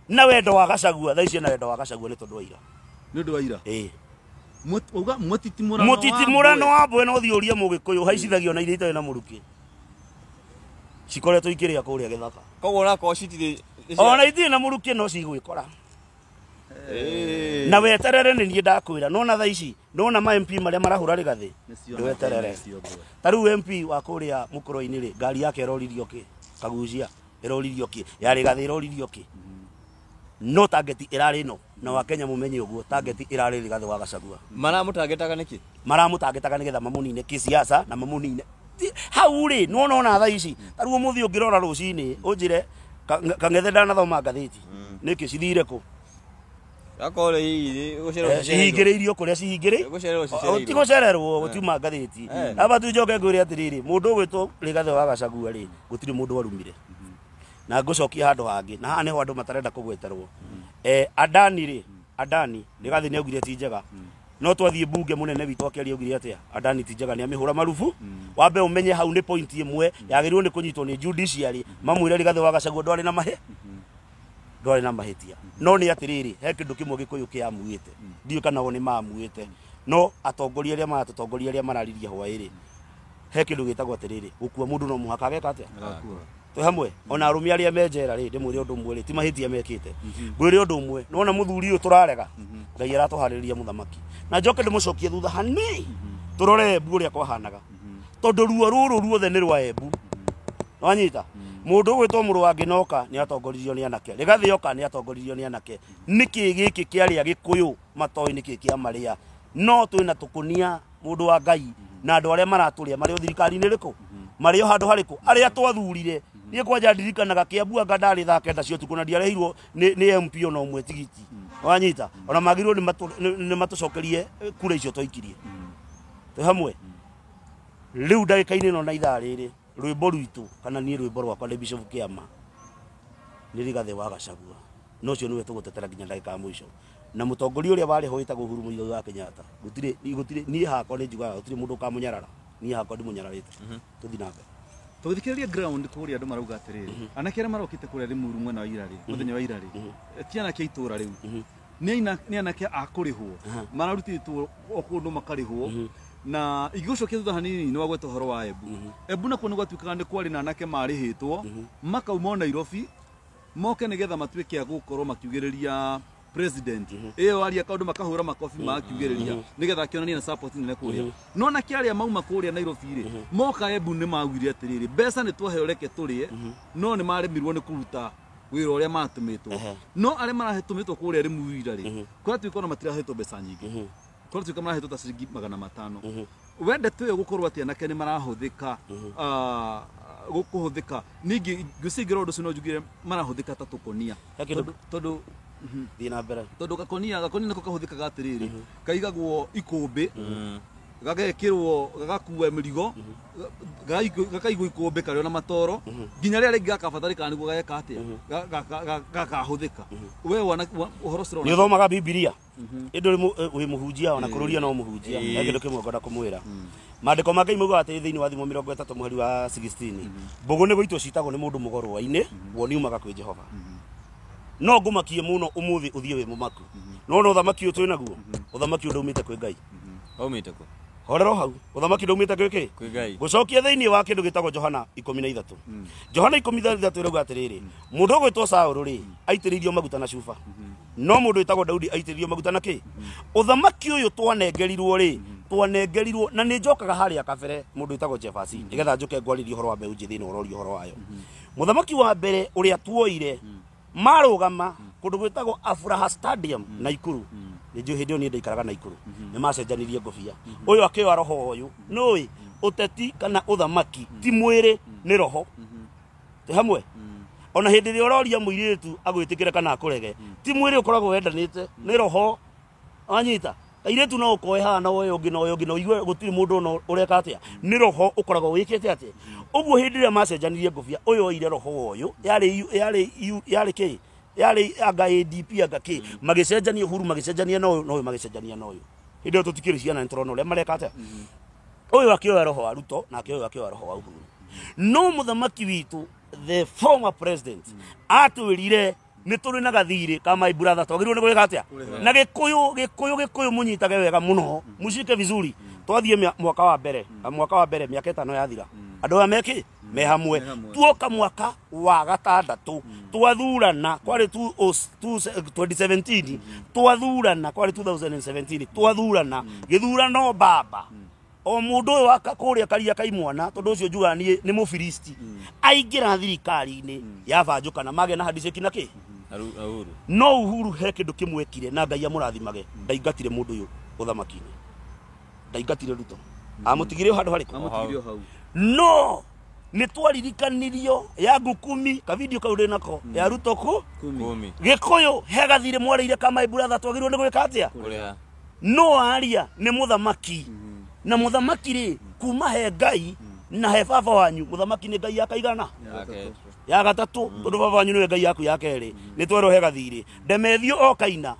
na wendo wa Gachagua thaa ici ena wendo wa Gachagua nĩ tondũ wa ira. Nĩ ũndũ wa ira. Ĩ. Uga mũtitimũrano wa Mũtitimũrano mboe. wa mboe, no thiĩ ũrie Mũgĩkũyũ, haicithagio na iria itarĩ na mũrukĩ, cikoretwo ikĩrĩa kũrĩa gĩthaka. Koguo onakorwo citirĩ Ona itirĩ na mũrukĩ no cigwĩkora na weterere. Nĩ niĩ ndakwĩra, nona thaa ici nona ma MP marĩa marahũra Rigathĩ. Nĩcio. Ndweterere. Nĩcio mboe. Ta rĩu MP wa kũrĩa mũkũrũ-inĩ rĩ, ngari yake ĩroririo kĩ? Kagucia ĩroririo kĩ? Ya Rigathĩ ĩroririo kĩ? No target ĩrarĩ ĩno, na wa Kenya mũmenye ũguo, target ĩrarĩ Rigathĩ wa Gachagua. Maramũtangĩtaga nĩkĩ? Maramũtangĩtaga nĩgetha mamũnine kĩsiasa na mamũnine hau rĩ. Nĩwona ona thaa ici, ta rĩu ũmũthĩ ũngĩrora rũcinĩ ũnjĩre Kang'ethe ndanathoma ngathĩti nĩkĩ cithire kũ? Gakorwo hihi gũcererwo Cihingĩrĩirio kũrĩa cihingĩrĩ. Gũcererwo cicereirwo. Ti gũcererwo, gũtiuma ngathĩti. Aba tu njoke ngwĩre atĩrĩrĩ, mũndũ ũgwĩtwo Rigathĩ wa Gachagua rĩ, gũtirĩ mũndũ arumire. Na ngũcokia handũ hangĩ, na haha nĩho andũ matarenda kũgweterwo. Adani rĩ, Adani Rigathĩ nĩ augire ti njega, no twathiĩ mbunge mũnene witũ akĩaria augire atĩa? Adani ti njega, nĩ amĩhũra marubu. Wambe ũmenye hau nĩ point ĩmwe yagĩrĩirwo nĩ kũnyitwo nĩ judiciary, mamwĩre Rigathĩ wa Gachagua ndwarĩ na mahĩ, ndwarĩ na mahĩtia. No nĩ atĩrĩrĩ, he kĩndũ kĩmwe Gĩkũyũ kĩamuĩte, ndiũĩ kana o nĩ mamuĩte, no atongoria arĩa maratũtongoria, arĩa mararirie hwaĩ-rĩ, he kĩndũ gĩtagwo atĩrĩrĩ, gũkua mũndũ no mũhaka ageka atĩa? Agakua. Twĩ hamwe? Ona arũme arĩa me njera rĩ, ndĩmwĩre ũndũ ũmwe rĩ, ti mahĩtia mekĩte. Ngwĩre ũndũ ũmwe, nĩwona mũthuri ũyũ tũrarega, Ngai aratũharĩrĩria mũthamaki. Na njoke ndĩmũcokie thutha hanini, tũrore Embu ũrĩa kwahanaga, tondũ ruo rũrũ ruothe nĩ rwa Embu. Wanyita mũndũ ũgwĩtwo mũrũ wa Ngĩnoka nĩ atongoririo nĩ anake, Rĩgathĩ oka nĩ atongoririo nĩ anake. Nĩkĩ gĩkĩ kĩarĩa Gĩkũyũ matoĩ nĩkĩ kĩa marĩa? No twĩna tũkũnia, mũndũ wa Ngai, na andũ arĩa maratũrĩa marĩ o thirikari-inĩ rĩkũ, marĩ o handũ harĩkũ, arĩa twathurire. Niĩ kwanja ndirikanaga Kĩambu anga ndarĩ thaa 9 cia ũtukũ na ndiarehirwo nĩ MP ona ũmwe tigiti. Wanyita, ona magĩrĩirwo nĩ matũcokerie kura icio twaikirie. Twĩ hamwe? Rĩu ndagĩka-inĩ ĩno na ithaa rĩrĩ, rwĩmbo rwitũ, kana niĩ rwĩmbo rwakwa nĩ Bishop Kĩama, nĩ Rigathĩ wa Gachagua, na ũcio nĩwe tũgũtetera nginya ndagĩka ya mũico. Na mũtongoria ũrĩa warĩ ho wĩtagwo Uhuru Muigai wa Kenyatta, gũtirĩ gũtirĩ, niĩ hakwa nĩ njugaga gũtirĩ mũndũ ũkamũnyarara. Niĩ hakwa ndimũnyararĩte. Tũthiĩ na mbere. Tũgĩthikĩrĩria ground kũrĩa, andũ marauga atĩrĩrĩ, anake arĩa marokĩte kũrĩa Limuru mwena wa ira rĩ, mũthenya wa ira rĩ, ti anake a itũra rĩu, nĩ anake a kũrĩhwo, mararutĩtwo o kũndũ makarĩhwo. Na ingĩgũcokia thutha hanini, nĩ wagweta ũhoro wa Embu. Embu nakuo nĩ gwatuĩkaga nĩ kwarĩ na anake marĩhĩtwo makauma o Nairobi moke nĩgetha matuĩke a gũkorwo makiugĩrĩria. President ĩyo aria kaũndũ makahũra makobi makiugĩrĩria nĩgetha akĩonania na support nene kũrĩa. No na kĩarĩa mauma kũrĩa Nairobi rĩ, moka Embu nĩ maugire atĩrĩrĩ, mbeca nĩ twaheo, reke tũrĩe, no nĩ maremirwo nĩ kũruta wĩra ũrĩa matũmĩtwo. No arĩa marahetũmĩtwo kũrĩa Rĩmuru rĩ, kũratuĩka ona matirahetwo mbeca nyingĩ, kũratuĩka marahetwo ta ciringi 500. We ndeto ĩyo gũkorwo atĩ anake nĩ marahũthĩka, kũhũthĩka ningĩ ngwĩciria ũndũ ũcio no njugire marahũthĩka ta tũkonia. He kĩndũ- Tondũ Thiĩ na mbere. Tondũ gakonia nĩko kahũthĩkaga atĩrĩrĩ, kaigagwo ikũmbĩ, gagekĩrwo, gagakua mĩrigo, gakaigwo ikũmbĩ karĩ ona matoro nginya rĩrĩa rĩngĩ gakabatarĩkana nĩguo gageka atĩa, gakahũthĩka. We wana ũhoro ũcio Nĩ ũrona? ũthomaga Bibilia ĩndũ wĩ mũhunjia, ona kũrũria no mũhunjia. He kĩndũ kĩmwe ngwenda kũmwĩra. Maandĩko ma Ngai maugaga atĩ thĩinĩ wa Thimo 30 mũhari wa 16, mbũgũ nĩ gũitwo citagwo nĩ mũndũ mũgorwa-inĩ, woni umaga kwĩ Jehova. No ngũmakie mũno ũmũthĩ ũthiĩ wĩ mũmaku, no no ũthamaki ũyũ twĩ naguo, ũthamaki ũyũ ndaumĩte kwĩ Ngai. Aumĩte kũ? Horero hau, ũthamaki ndaumĩte kwĩ kĩ? Kwĩ Ngai. Gũcokia thĩinĩ wa kĩndũ gĩtagwo Johana 13, Johana 13 ĩrauga atĩrĩrĩ, mũndũ ũgwĩtwo Saũlũ rĩ, aitĩrĩirio maguta na cuba, no mũndũ wĩtagwo Daudi aitĩrĩirio maguta na kĩ? Ũthamaki ũyũ twanengerirwo rĩ, twanengerirwo na nĩ njokaga harĩa kabere mũndũ wĩtagwo Jefasi, nĩgetha njũke ngwarĩrie ũhoro wa mbeũ njĩthĩ ĩno ũroria ũhoro wayo. Mũthamaki wa mbere ũrĩa tuoire marũgama kũndũ gwĩtagwo Afuraha Stadium Naikuru, nĩ njũĩ hĩndĩ ĩyo niĩ ndaikaraga Naikuru, nĩ macenjanirie ngũbia, ũyũ akĩoya roho ũyũ. Nũĩ ũteti kana ũthamaki ti mwĩrĩ, nĩ roho. Twĩ hamwe? Ona hĩndĩ ĩrĩa ũroria mũirĩtu agwĩtĩkĩre kana akũrege, ti mwĩrĩ ũkoragwo wendanĩte, nĩ roho. Wanyita kairĩtu no ũkoe haha na woe ũngĩ na woe ũngĩ na ũigue gũtirĩ mũndũ ona ũreka atĩa, nĩ roho ũkoragwo wĩkĩte atĩa ũguo. Hĩndĩ ĩrĩa macenjanirie ngũbia, ũyũ oire roho wa ũyũ, yarĩ kĩ, yarĩ anga ADP anga kĩ, magĩcenjania Uhuru, magĩcenjania na ũyũ na ũyũ, magĩcenjania na ũyũ. Hĩndĩ ĩyo tũtikĩrĩ ciana, nĩ tũrona ũrĩa mareka atĩa. Ũyũ akĩoya roho wa Ruto, nake ũyũ akĩoya roho wa Uhuru. No mũthamaki witũ, the former president, atwĩrire nĩ tũrĩ na gathirĩ ka my brother, twagĩrĩirwo nĩ gwĩka atĩa na Gĩkũyũ. Gĩkũyũ, Gĩkũyũ, mũnyitage wega mũno, mũcike vizuri. Twathiĩ mwaka wa mbere, mĩaka 5 yathira, andũ aya mekĩ me hamwe. Me hamwe. Tuoka mwaka wa gatandatũ twathurana, kwarĩ 2017 twathurana, kwarĩ 2017 twathurana gĩthurano baba o mũndũ ũyũ wa kũrĩa karia kaimwana, tondũ ũcio njugaga niĩ nĩ Mũfilisti, aingĩra thirikari-inĩ yabanjũkana, magĩa na handshake na kĩ? Na Uhuru. No Uhuru he kĩndũ kĩmwe ekire na Ngai amũrathimage, ndaingatire mũndũ ũyũ ũthamaki-inĩ, ndaingatire Ruto, amũtigire o handũ harĩkũ? Amũtigire o hau. No nĩ twaririkanirio ya ngukumi kavidio kau ndĩ nako ya Ruto ku Kumi. Kumi. Gĩkũyũ he gathirĩ mwarĩire ka my brother, twagĩrĩirwo nĩ gwĩka atĩa? Kũrĩha. No aria nĩ mũthamaki, na mũthamaki rĩ, kuma he Ngai na he baba wanyu, mũthamaki nĩ Ngai akaigana Yake. ya gatatũ, tondũ baba wanyu nĩwe Ngai yaku ya kerĩ. Nĩ twerwo he gathirĩ ndemethio o kaina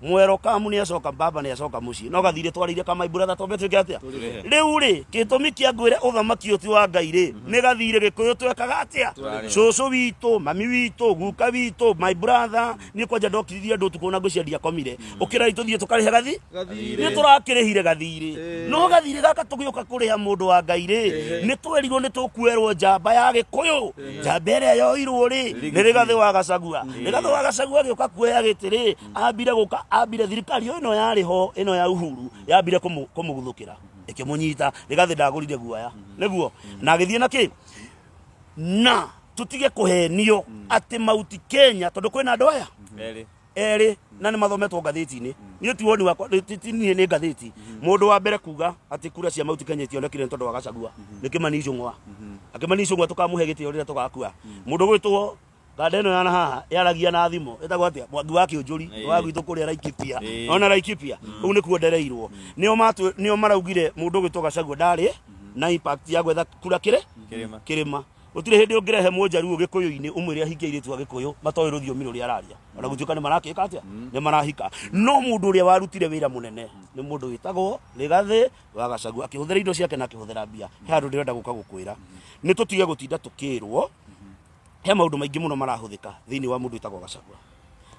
mwero kamu nĩ acoka, baba nĩ acoka mũciĩ, no gathirĩ twarĩire ka my brother, twambe twĩke atĩa? Rĩu rĩ, gĩtũmi kĩa ngwĩre ũthamaki ũyũ ti wa Ngai rĩ, nĩ gathirĩ Gĩkũyũ twekaga atĩa? Twarĩ. Cũcũ witũ, mami witũ, guka witũ, my brother, niĩ kwanja ndokiririe andũ ũtukũ na ngwĩcia ndiakomire, ũkĩrai tũthiĩ tũkarĩhe gathi. Gathirĩ. Nĩ tũrakĩrĩhire gathirĩ. Ĩĩ. No gathirĩ gaka tũgĩũka kũrĩha, mũndũ wa Ngai rĩ, nĩ twerirwo nĩ tũkuerwo njamba ya Gĩkũyũ. Njamba ĩrĩa yoirwo rĩ, nĩ Rĩgathĩ wa Gacagua. Rĩgathĩ wa Gacagua agĩũka kuoya gĩtĩ rĩ, ambire gũka, ambire thirikari ĩno yarĩ ho, ĩno ya Uhuru, yambire kũmũguthũkĩra, ĩkĩmũnyita. Rĩgathĩ ndagũrire guoya nĩguo na agĩthiĩ na kĩ, na tũtige kũhenio atĩ Mauti Kenya, tondũ kwĩna andũ aya Erĩ. Erĩ na nĩ mathometwo ngathĩti-inĩ. Niĩ ti woni wakwa, ti niĩ nĩ ngathĩti. Mũndũ wa mbere kuga atĩ kura cia Mauti Kenya itionekire nĩ tondũ wa Gacagua nĩ Kĩmani Ichung'wa. Akĩmani Ichung'wa tũkamũhe gĩtĩo rĩrĩa tũgakua. Mũndũ gwĩtwo kanda ĩno yana haha yaragia na thimo ĩtagwo atĩa, Mwangi wa Kĩũnjũri wa gwitũ kũrĩa Laikipia. Ona Laikipia kũu nĩkuo ndereirwo, nĩo nĩo maraugire mũndũ ũgwĩtwo Gacagua ndarĩ na impact ya gwetha kura kĩrĩ Kĩrĩma. Kĩrĩma. Gũtirĩ hĩndĩ ũngĩrehe mũnjaruo Gĩkũyũ-inĩ ũmwĩre ahikie airĩtu a Gĩkũyũ matoĩ rũthiomi rũrĩa araria, ona gũtuĩka nĩ marakĩka atĩa, nĩ marahika. No mũndũ ũrĩa warutire wĩra mũnene nĩ mũndũ wĩtagwo Rĩgathĩ wa Gacagua, akĩhũthĩra indo ciake na akĩhũthĩra mbia. He handũ ndĩrenda gũka gũkwĩra, nĩ tũtige gũtinda tũkĩrwo. He maũndũ maingĩ mũno marahũthĩka thĩinĩ wa mũndũ wĩtagwo Gacagua.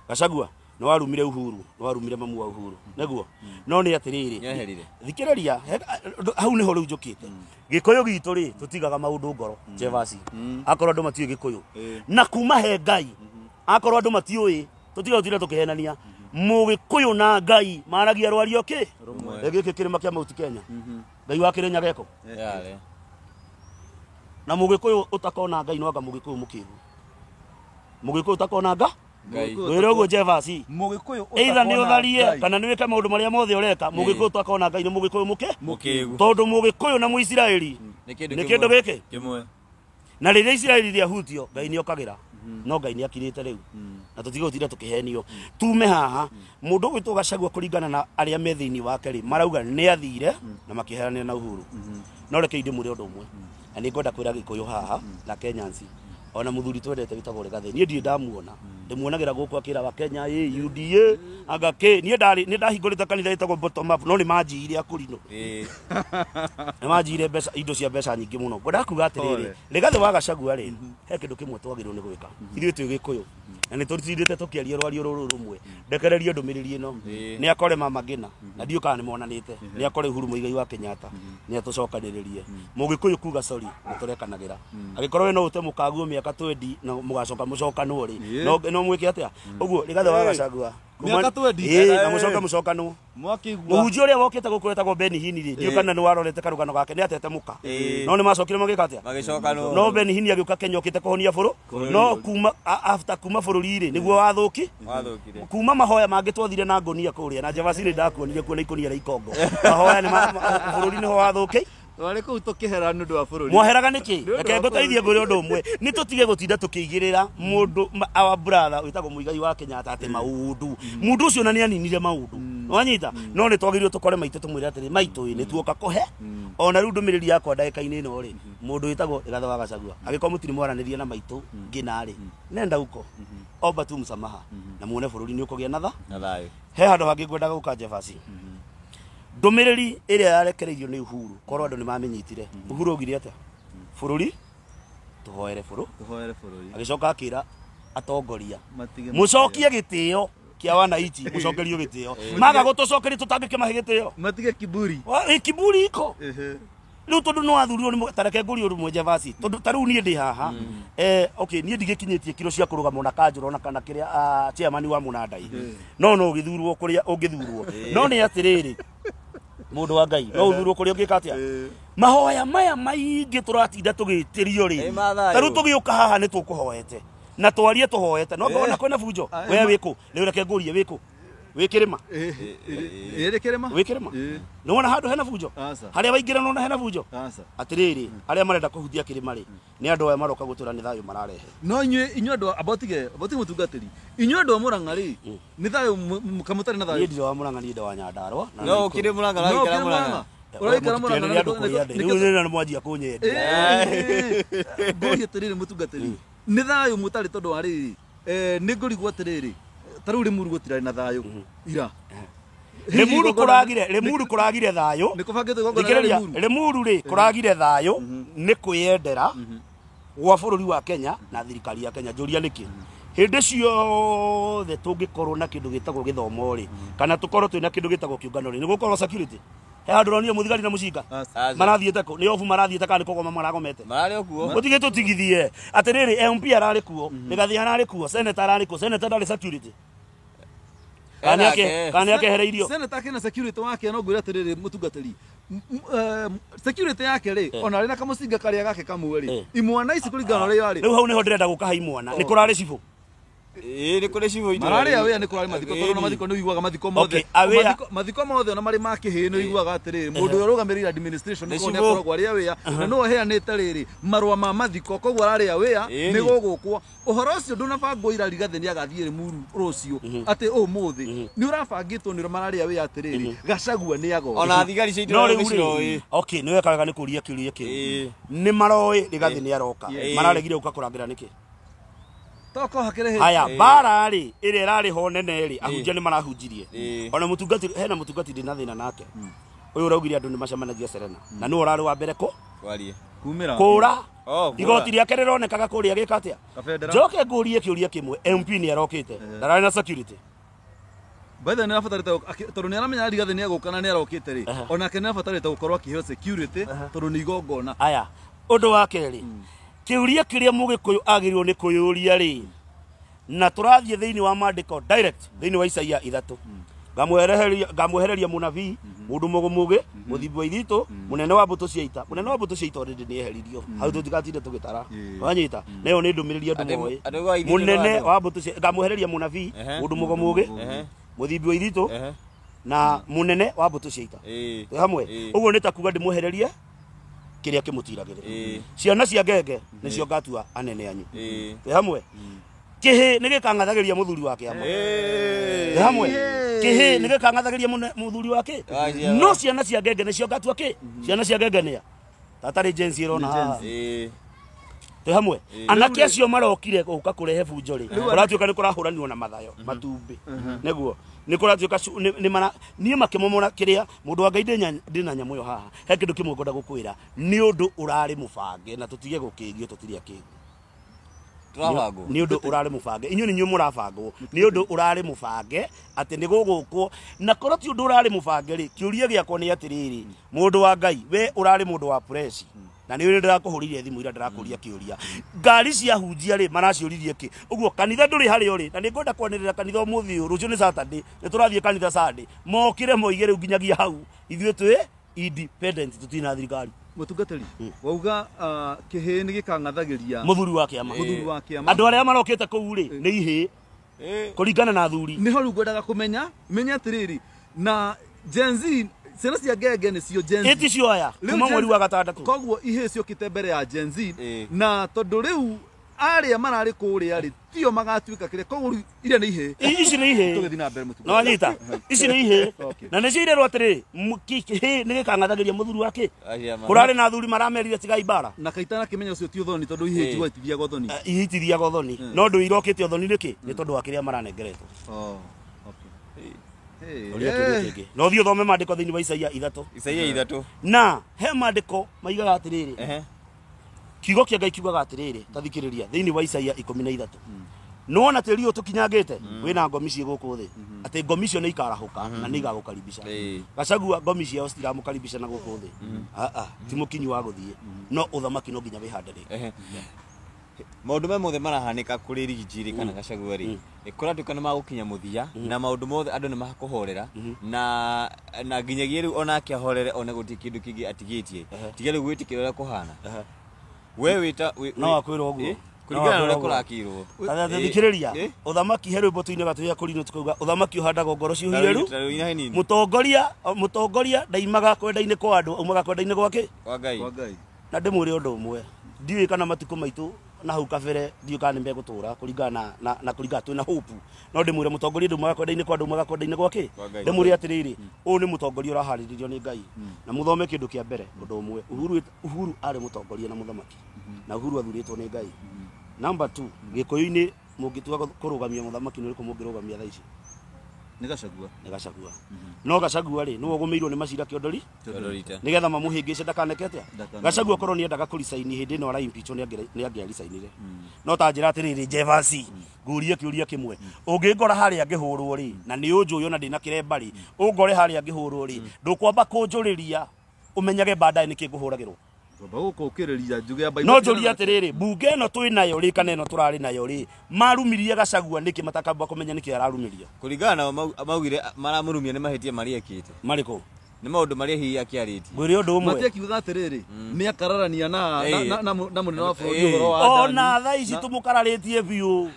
Gacagua nĩ warumire Uhuru, nĩ warumire mamu wa Uhuru nĩguo, no nĩ atĩrĩrĩ, Nĩeherire. Thikĩrĩria, hau nĩho rĩu njũkĩte. Gĩkũyũ gitũ rĩ, tũtigaga maũndũ ngoro Jevasi, akorwo andũ matiũĩ Gĩkũyũ na kuma he Ngai, akorwo andũ matiũĩ, tũtiga gũtinda tũkĩhenania. Mũgĩkũyũ na Ngai maragia rwario kĩ gĩkĩ kĩrĩma kĩa Mount Kenya. Ngai wa Kĩrĩnyaga eko. Yale. Na mũgĩkũyũ ũtakona Ngai no anga mũgĩkũyũ mũkĩgu. Mũgĩkũyũ ũtakona nga Ngai. Ngwĩre ũguo Jevasi. Mũgĩkũyũ Either nĩ ũtakona ũtharie Ngai. kana nĩ wĩke maũndũ marĩa mothe ũreka, mũgĩkũyũ ũtakona Ngai nĩ mũgĩkũyũ mũkĩ Mũkĩgu. tondũ mũgĩkũyũ na Mũisiraeli Nĩ kĩndũ nĩ kĩndũ gĩkĩ kĩmwe. Na rĩrĩa Isiraeli rĩahutio Ngai nĩ okagĩra, no Ngai nĩ akirĩte rĩu na tũtige gũtinda tũkĩhenio. Tume haha mũndũ ũgwĩtwo Gachagua kũringana na arĩa me thĩinĩ wake rĩ, marauga nĩ athire na makĩheranĩra na Uhuru. No reke ndĩmwĩre ũndũ ũmwe, na nĩ ngwenda kwĩra Gĩkũyũ haha na Kenyansi, ona mũthuri twendete wĩtagwo Rigathĩ, niĩ ndirĩ ndamuona, ndĩmuonagĩra gũkũ akĩra wa Kenya ĩ UDA anga kĩ. Niĩ ndarĩ nĩ ndahingũrĩte kanitha ĩtagwo Bottom Up, no nĩ manjiire akũrinũ, nĩ manjiire mbeca, indo cia mbeca nyingĩ mũno. Ngwendaga kuga atĩrĩrĩ, Pole. Rigathĩ wa Gachagua rĩ, he kĩndũ kĩmwe twagĩrĩirwo nĩ gwĩka ithuĩ twĩ Gĩkũyũ, na nĩ tũtindĩte tũkĩaria rwario rũrũ rũmwe. Ndekererie ndũmĩrĩri ĩno, nĩ akore Mama Ngina, na ndiũ kana nĩ monanĩte, nĩ akore Uhuru Muigai wa Kenyatta, nĩ atũcokanĩrĩrie. Mũgĩkũyũ kuga sorry nĩ tũrekanagĩra. Angĩkorwo we no ũte mũkaguo mĩaka 20 na mũgacoka mũcokanwo rĩ, no mwĩke atĩa ũguo Rigathĩ wa Gachagua? Mĩaka 20? Ĩĩ, na mũcoke mũcokanwo. Mwakĩigua. Mũhunjia ũrĩa wokĩte gũkũ wetagwo Benny Hinn rĩ, ndiũ kana nĩ warorete karũgano gake, nĩ atete mũka, no nĩ macokire magĩka atĩa? Magĩcokanwo. No Benny Hinn agĩũka Kenya okĩte kũhonia bũrũ, no kuma after kuma bũrũri rĩ, nĩguo wathũki Wathũkire. Kuma mahoya mangĩ twathire na ngũnia kũrĩa na Javasini, ndakuonire kuo na ikũnia rĩa ikongo. Mahoya nĩ bũrũri nĩho wathũki. Twarĩ kũu tũkĩhera nĩ ũndũ wa bũrũri. Mwaheraga nĩkĩ? Nĩ ũndũ Reke wa ngũteithie bũrũri. ngwĩre ũndũ ũmwe, nĩ tũtige gũtinda tũkĩigĩrĩra mũndũ our brother wĩtagwo Muigai wa Kenyatta atĩ maũndũ mũndũ ũcio na nĩ aninire maũndũ wanyita, no nĩ twagĩrĩirwo tũkore maitũ tũmwĩre atĩrĩ, maitũ ĩ nĩ tuoka kũhe. Ona rĩu ndũmĩrĩri yakwa ndagĩka-inĩ ĩno rĩ, mũndũ wĩtagwo Rigathĩ wa Gachagua, angĩkorwo mũtirĩ mwaranĩria na maitũ ngina rĩ, nenda uko omba tu msamaha na muone bũrũri nĩ ũkũgĩa na tha Na thayũ. He handũ hangĩ ngwendaga gũka Jebasi, ndũmĩrĩri ĩrĩa yarekereirio nĩ Uhuru, korwo andũ nĩ mamĩnyitire. Uhuru augire atĩa? Bũrũri tũhoere bũrũ Tũhoere bũrũri. Agĩcoka akĩra atongoria Matige mũcokie gĩtĩo kĩa wananchi, mũcokerio gĩtĩo. Maga gũtũcokeria tũtangĩkĩmahe gĩtĩo. Matige kiburi. Ĩ, kiburi iko. Ehe. Rĩu tondũ nĩ wathurirwo nĩ tareke ngũrie ũndũ ũmwe Jebasi, tondũ ta rĩu niĩ ndĩ haha, okay, niĩ ndigĩkinyĩtie kiro cia kũrũgama ona kanjũra ona kana kĩrĩa chairman wa mũnandai, no ũgĩthurwo kũrĩa ũngĩthurwo, no nĩ atĩrĩrĩ, mũndũ wa Ngai, no ũthurwo kũrĩa ũngĩka atĩa? Mahoya maya maingĩ tũratinda tũgĩtĩrio rĩ, Ĩ, mathayo. ta rĩu tũgĩũka haha nĩ tũkũhoete na twarie tũhoete, no ngona kwĩna bunjo. We wĩkũ rĩu? Reke ngũrie, wĩkũ? Wĩ kĩrĩma? Ĩrĩ kĩrĩma. Wĩ kĩrĩma? Ĩ. Nĩ wona handũ hena bunjo? Aca. Harĩa waingĩra nona hena bunjo? Aca. Atĩrĩrĩ, arĩa marenda kũhutia kĩrĩma rĩ, nĩ andũ aya maroka gũtũra nĩ thayũ mararehe. No inyuĩ andũ abotige abotige mũtungatĩri, inyuĩ andũ a Mũrang'a rĩ, nĩ thayũ kamũtarĩ na Niĩ thayũ? ndirĩ wa Mũrang'a, niĩ ndĩ wa Nyandarũa na No Nakuru. ũkĩrĩ Mũrang'a, No ũraikara ũkĩrĩ Mũrang'a. Mũrang'a? Ũraikara Mũrang'a? Mũtikĩenderie andũ kũrĩa ndĩ. Rĩu nĩ mwanjia kũnyendia. Ngũria atĩrĩrĩ mũtungatĩri, nĩ thayũ mũtarĩ tondũ wa rĩrĩ, nĩ ngũrigwo atĩrĩrĩ, ta rĩu Rĩmuru gũtirarĩ na thayũ ira. Limuru kũragire, Limuru kũragire thayũ. Nĩ kũbangĩtwo igongona rĩa Thikĩrĩria, Limuru. Limuru rĩ, kũragire thayũ nĩ kwĩyendera gwa bũrũri wa Kenya na thirikari ya Kenya. Njũria nĩkĩ? Hĩndĩ ciothe tũngĩkorwo na kĩndũ gĩtagwo gĩthomo rĩ, kana tũkorwo twĩna kĩndũ gĩtagwo kĩũngano rĩ, nĩ gũkorwo security. He handũ ũronire mũthigari na mũcinga? Aca. Marathiĩte kũ? Nĩ obu marathiĩte kana nĩ kũgoma maragomete? Mararĩ o kuo. Gũtige tũtigithie atĩrĩrĩ, MP ararĩ kuo, Rigathi ararĩ kuo, senator ararĩ kuo, senator ndarĩ security. Kana nĩ Enake. kana nĩ akehereirio? Senator akĩna security wake, no ngwĩre atĩrĩrĩ mũtungatĩri, security yake rĩ, ona arĩ na kamũcinga karĩa gake kamwe rĩ, imwana ici kũringana na ũrĩa yarĩ. Rĩu hau nĩho ndĩrenda gũka ha imwana, nĩ kũrarĩ cibũ. Ĩĩ, nĩ kũrĩ cibũ itũũra Mararĩ rĩu. awĩa nĩ kũrarĩ mathiko, tondũ ona mathiko nĩ ũiguaga mathiko mothe, Okay, aware. mathiko mothe ona marĩ ma kĩhĩĩ nĩ ũiguaga atĩrĩrĩ, mũndũ ũrĩa ũrũgamĩrĩire administration Nĩ nĩ cibũ. akoragwo arĩ awĩa na nĩwe ũheanĩte rĩrĩ marũa ma mathiko, koguo ararĩ awĩa Ĩni. nĩ gũgũkwo. Ũhoro ũcio ndũnabangwo ira Rigathĩ nĩ agathiĩ Rĩmuru rũciũ, atĩ ũmũthĩ nĩ ũrabangĩtwo nĩ ũrĩa mararĩ awĩa atĩrĩrĩ Gachagua nĩ agoka. Ona thigari cia No itũũra rĩu rĩu nĩ ciroĩ. rĩ, okay, nĩ weka wega nĩ kũria kĩũria kĩu. Ĩĩ. Nĩ maroĩ Rigathĩ nĩ aroka, Ĩĩ. mararegire gũka kũrangĩra nĩkĩ? Toko hakĩrĩ hĩ. Haya, mbara rĩ, ĩrĩa ĩrarĩ ho nene rĩ, ahunjia nĩ marahunjirie. Ona mũtungati, hena mũtungati ndĩ na thĩna nake, ũyũ ũraugire andũ nĩ macemanagia Serena, na nĩwe ũrarĩ wa mbere kũ Kwarie. Kumĩra. Kũra. Oh, kũra. Igoti rĩake rĩronekaga kũrĩa gĩka atĩa? Kabendera. Njoke ngũrie kĩũria kĩmwe, MP nĩ arokĩte, ndararĩ na security. By the way, nĩ arabatarĩte tondũ nĩ aramenya Rigathĩ nĩ egũka na nĩ arokĩte rĩ, onake nĩ arabatarĩte gũkorwo akĩheo security tondũ nĩ igongona. Aya, ũndũ wa kerĩ, kĩũria kĩrĩa mũgĩkũyũ agĩrĩirwo nĩ kwĩyũria rĩ, Na tũrathiĩ thĩinĩ wa maandĩko direct thĩinĩ wa Isaia 3. Ngamwehereria mũnabii, mũndũ mũgũmũgĩ, mũthimbi wa ithitũ, mũnene wa mbũtũ cia ita. Mũnene wa mbũtũ cia ita already nĩ eheririo. Hau tũtigatinde tũgĩtara. Wanyita? Na ĩyo nĩ ndũmĩrĩri andũ moĩ. Andũ wa ithitũ Mũnene nĩ wa mbũtũ cia ngamwehereria mũnabii, mũndũ mũgũmũgĩ, mũthimbi wa ithitũ, na mũnene wa mbũtũ cia ita. Twĩ hamwe? Ũguo nĩ ta kuga ndĩmwehererie kĩrĩa kĩmũtiragĩrĩra. Ciana cia ngenge nĩcio ngatua anene anyu. Twĩ hamwe? Kĩhĩ nĩ gĩkang'athagĩria mũthuri wa kĩama. Twĩ hamwe? Kĩhĩ nĩ gĩkang'athagĩria mũthuri wa kĩ? No ciana cia ngenge nĩcio ngatua kĩ? Ciana cia ngenge nĩa? Tatarĩ Gen Z ĩrona haha. Twĩ hamwe? Anake acio marokire gũka kũrehe bunjo rĩ, kũratuĩka nĩ kũrahũranirwo na mathayo matumbĩ. Nĩguo nĩ kũratuĩka nĩ mara niĩ makĩmomora kĩrĩa mũndũ wa Ngai ndĩna nyamũ ĩyo haha. He kĩndũ kĩmwe ngwenda gũkwĩra, nĩ ũndũ ũrarĩ mũbange na tũtige gũkĩgio tũtirĩ akĩgu. Tũrabangwo. Nĩ ũndũ ũrarĩ mũbange. Inyuĩ nĩ inyuĩ mũrabangwo. Nĩ ũndũ ũrarĩ mũbange atĩ nĩ gũgũkwo. Na korwo ti ũndũ ũrarĩ mũbange rĩ, kĩũria gĩakwa nĩ atĩrĩrĩ, mũndũ wa Ngai, we ũrarĩ mũndũ wa press. Na nĩ ũrĩ ndĩrakũhũrĩire thimũ ira ndĩrakũria kĩũria. Ngari cia hunjia rĩ, maraciũririe kĩ? Ũguo kanitha ndũrĩ harĩa ũrĩ. Na nĩ ngwenda kwanĩrĩra kanitha ũmũthĩ ũyũ, rũciũ nĩ Saturday, nĩ tũrathiĩ kanitha Sunday. Mokĩre moige rĩu nginyagia hau, ithuĩ twĩ independent, tũtirĩ na thirikari. Mũtungatĩri, wauga kĩhĩ nĩ gĩkang'athagĩria mũthuri wa kĩama. Mũthuri wa kĩama. Andũ arĩa marokĩte kũu rĩ, nĩ ihĩ. Kũringana na athuri. Nĩho rĩu ngwendaga kũmenya, menye atĩrĩrĩ, na Gen Z, ciana cia ngenge nĩcio Gen Z. Ĩti cio aya, kuma mweri wa gatandatũ. Koguo ihĩ ciokĩte mbere ya Gen Z, na tondũ rĩu arĩa mararĩ kũrĩa rĩ, tio magatuĩka kĩrĩa, koguo rĩu iria nĩ ihĩ. Ici nĩ ihĩ. Tũgĩthiĩ na mbere mũtungatĩri. No wanyita? Ici nĩ ihĩ. Okay. Na nĩcio irerwo atĩrĩrĩ, kĩhĩ nĩ gĩkang'athagĩria mũthuri wa kĩ? Kũrarĩ na athuri maramerire tigai mbara. Na kaitana kĩmenya ũcio ti ũthoni tondũ ihĩ njigua itithiaga ũthoni. Ihĩ itithiaga ũthoni. No ndũ irokĩte ũthoni nĩkĩ? Nĩ tondũ wa kĩrĩa maranengeretwo. Oh, okay. Ũrĩa kĩũria kĩngĩ. No ũthiĩ ũthome maandĩko thĩinĩ wa Isaia 3. Isaia 3. Na he maandĩko maigaga atĩrĩrĩ. Kiugo kĩa Ngai kiugaga atĩrĩrĩ, ta thikĩrĩria, thĩinĩ wa Isaia 13. Nĩwona tĩri ũyũ tũkinyangĩte wĩna ngomi ciĩ gũkũ thĩ, atĩ ngomi icio nĩ ikarahũka na nĩ igagũkaribisha. Gachagua ngomi ciao citiramũkaribisha na gũkũ thĩ. Ti mũkinyu wa gũthiĩ, no ũthamaki no nginya wĩhande rĩngĩ. Maũndũ maya mothe marahanĩka kũrĩ Rigiji rĩ kana Gachagua rĩ, kũratuĩka nĩ magũkinya mũthia, na maũndũ mothe andũ nĩ makũhorera, na nginyagia rĩu onake ahorere one gũtirĩ kĩndũ kĩngĩ atigĩtie. Tiga rĩu gwĩtĩkĩra ũrĩa kũhana. We wĩta No akwĩrwo ũguo. Kũringana na ũrĩa kũrakirwo. Thikĩrĩria, ũthamaki he rwĩmbo tũinaga tũrĩa kũrinũ tũkauga ũthamaki ũhandagwo ngoro ciũhire ru. Tarũina hanini. Mũtongoria ndaimaga kwenda-inĩ kwa andũ, aumaga kwenda-inĩ gwake? Kwa Ngai. Kwa Ngai. Na ndĩmwĩre ũndũ ũmwe, ndiũĩ kana matukũ maitũ na hau kabere ndiũĩ kana nĩ megũtũra kũringana na kũringana twĩna hope. No ndĩmwĩre mũtongoria ndaumaga kwenda-inĩ kwa andũ, aumaga kwenda-inĩ gwake? Kwa Ngai. Ndĩmwĩre atĩrĩrĩ, ũyũ nĩ mũtongoria ũraharĩrĩrio nĩ Ngai. Na mũthome kĩndũ kĩa mbere ũndũ ũmwe, Uhuru arĩ mũtongoria na mũthamaki. Na Uhuru athurĩtwo nĩ Ngai. Number 2, Gĩkũyũ-inĩ mũngĩtua kũrũgamia mũthamaki nĩ ũrĩkũ mũngĩrũgamia thaa ici? Nĩ Gachagua. Nĩ Gachagua. No Gachagua rĩ, nĩwe ũgũmĩirwo nĩ macira Kĩondori? Kĩondori. Nĩgetha mamũhĩngĩce ndakaneke atĩa? Ndakaneke. Gachagua korwo nĩendaga kũricaini hĩndĩ ĩno ara impeach nĩ angĩaricainire. No ta njĩra atĩrĩrĩ, Jevasi, ngũrie kĩũria kĩmwe. Ũngĩngora harĩa ngĩhũrwo rĩ, na nĩ ũnjũĩ ona ndĩna kĩremba rĩ, ũngore harĩa ngĩhũrwo rĩ, ndũkwamba kũnjũrĩria ũmenyage baadaye nĩkĩ ngũhũragĩrwo. Ngwamba gũkũkĩrĩria njuge amba No njũrie atĩrĩrĩ, mbunge ĩno twĩ nayo rĩ, kana ĩno tũrarĩ nayo rĩ, marumirie Gachagua nĩkĩ matakamba kũmenya nĩkĩ ararumirio? Kũringana nao maugire maramũrumia nĩ mahĩtia marĩa ekĩte. Marĩkũ? Nĩ maũndũ marĩa hihi akĩarĩtie. Ngwĩre ũndũ ũmwe. Matia kiugaga atĩrĩrĩ, nĩ akararania na mũnene wa bũrũri ũhoro wa Ona thaa ici tũmũkararĩtie biũ.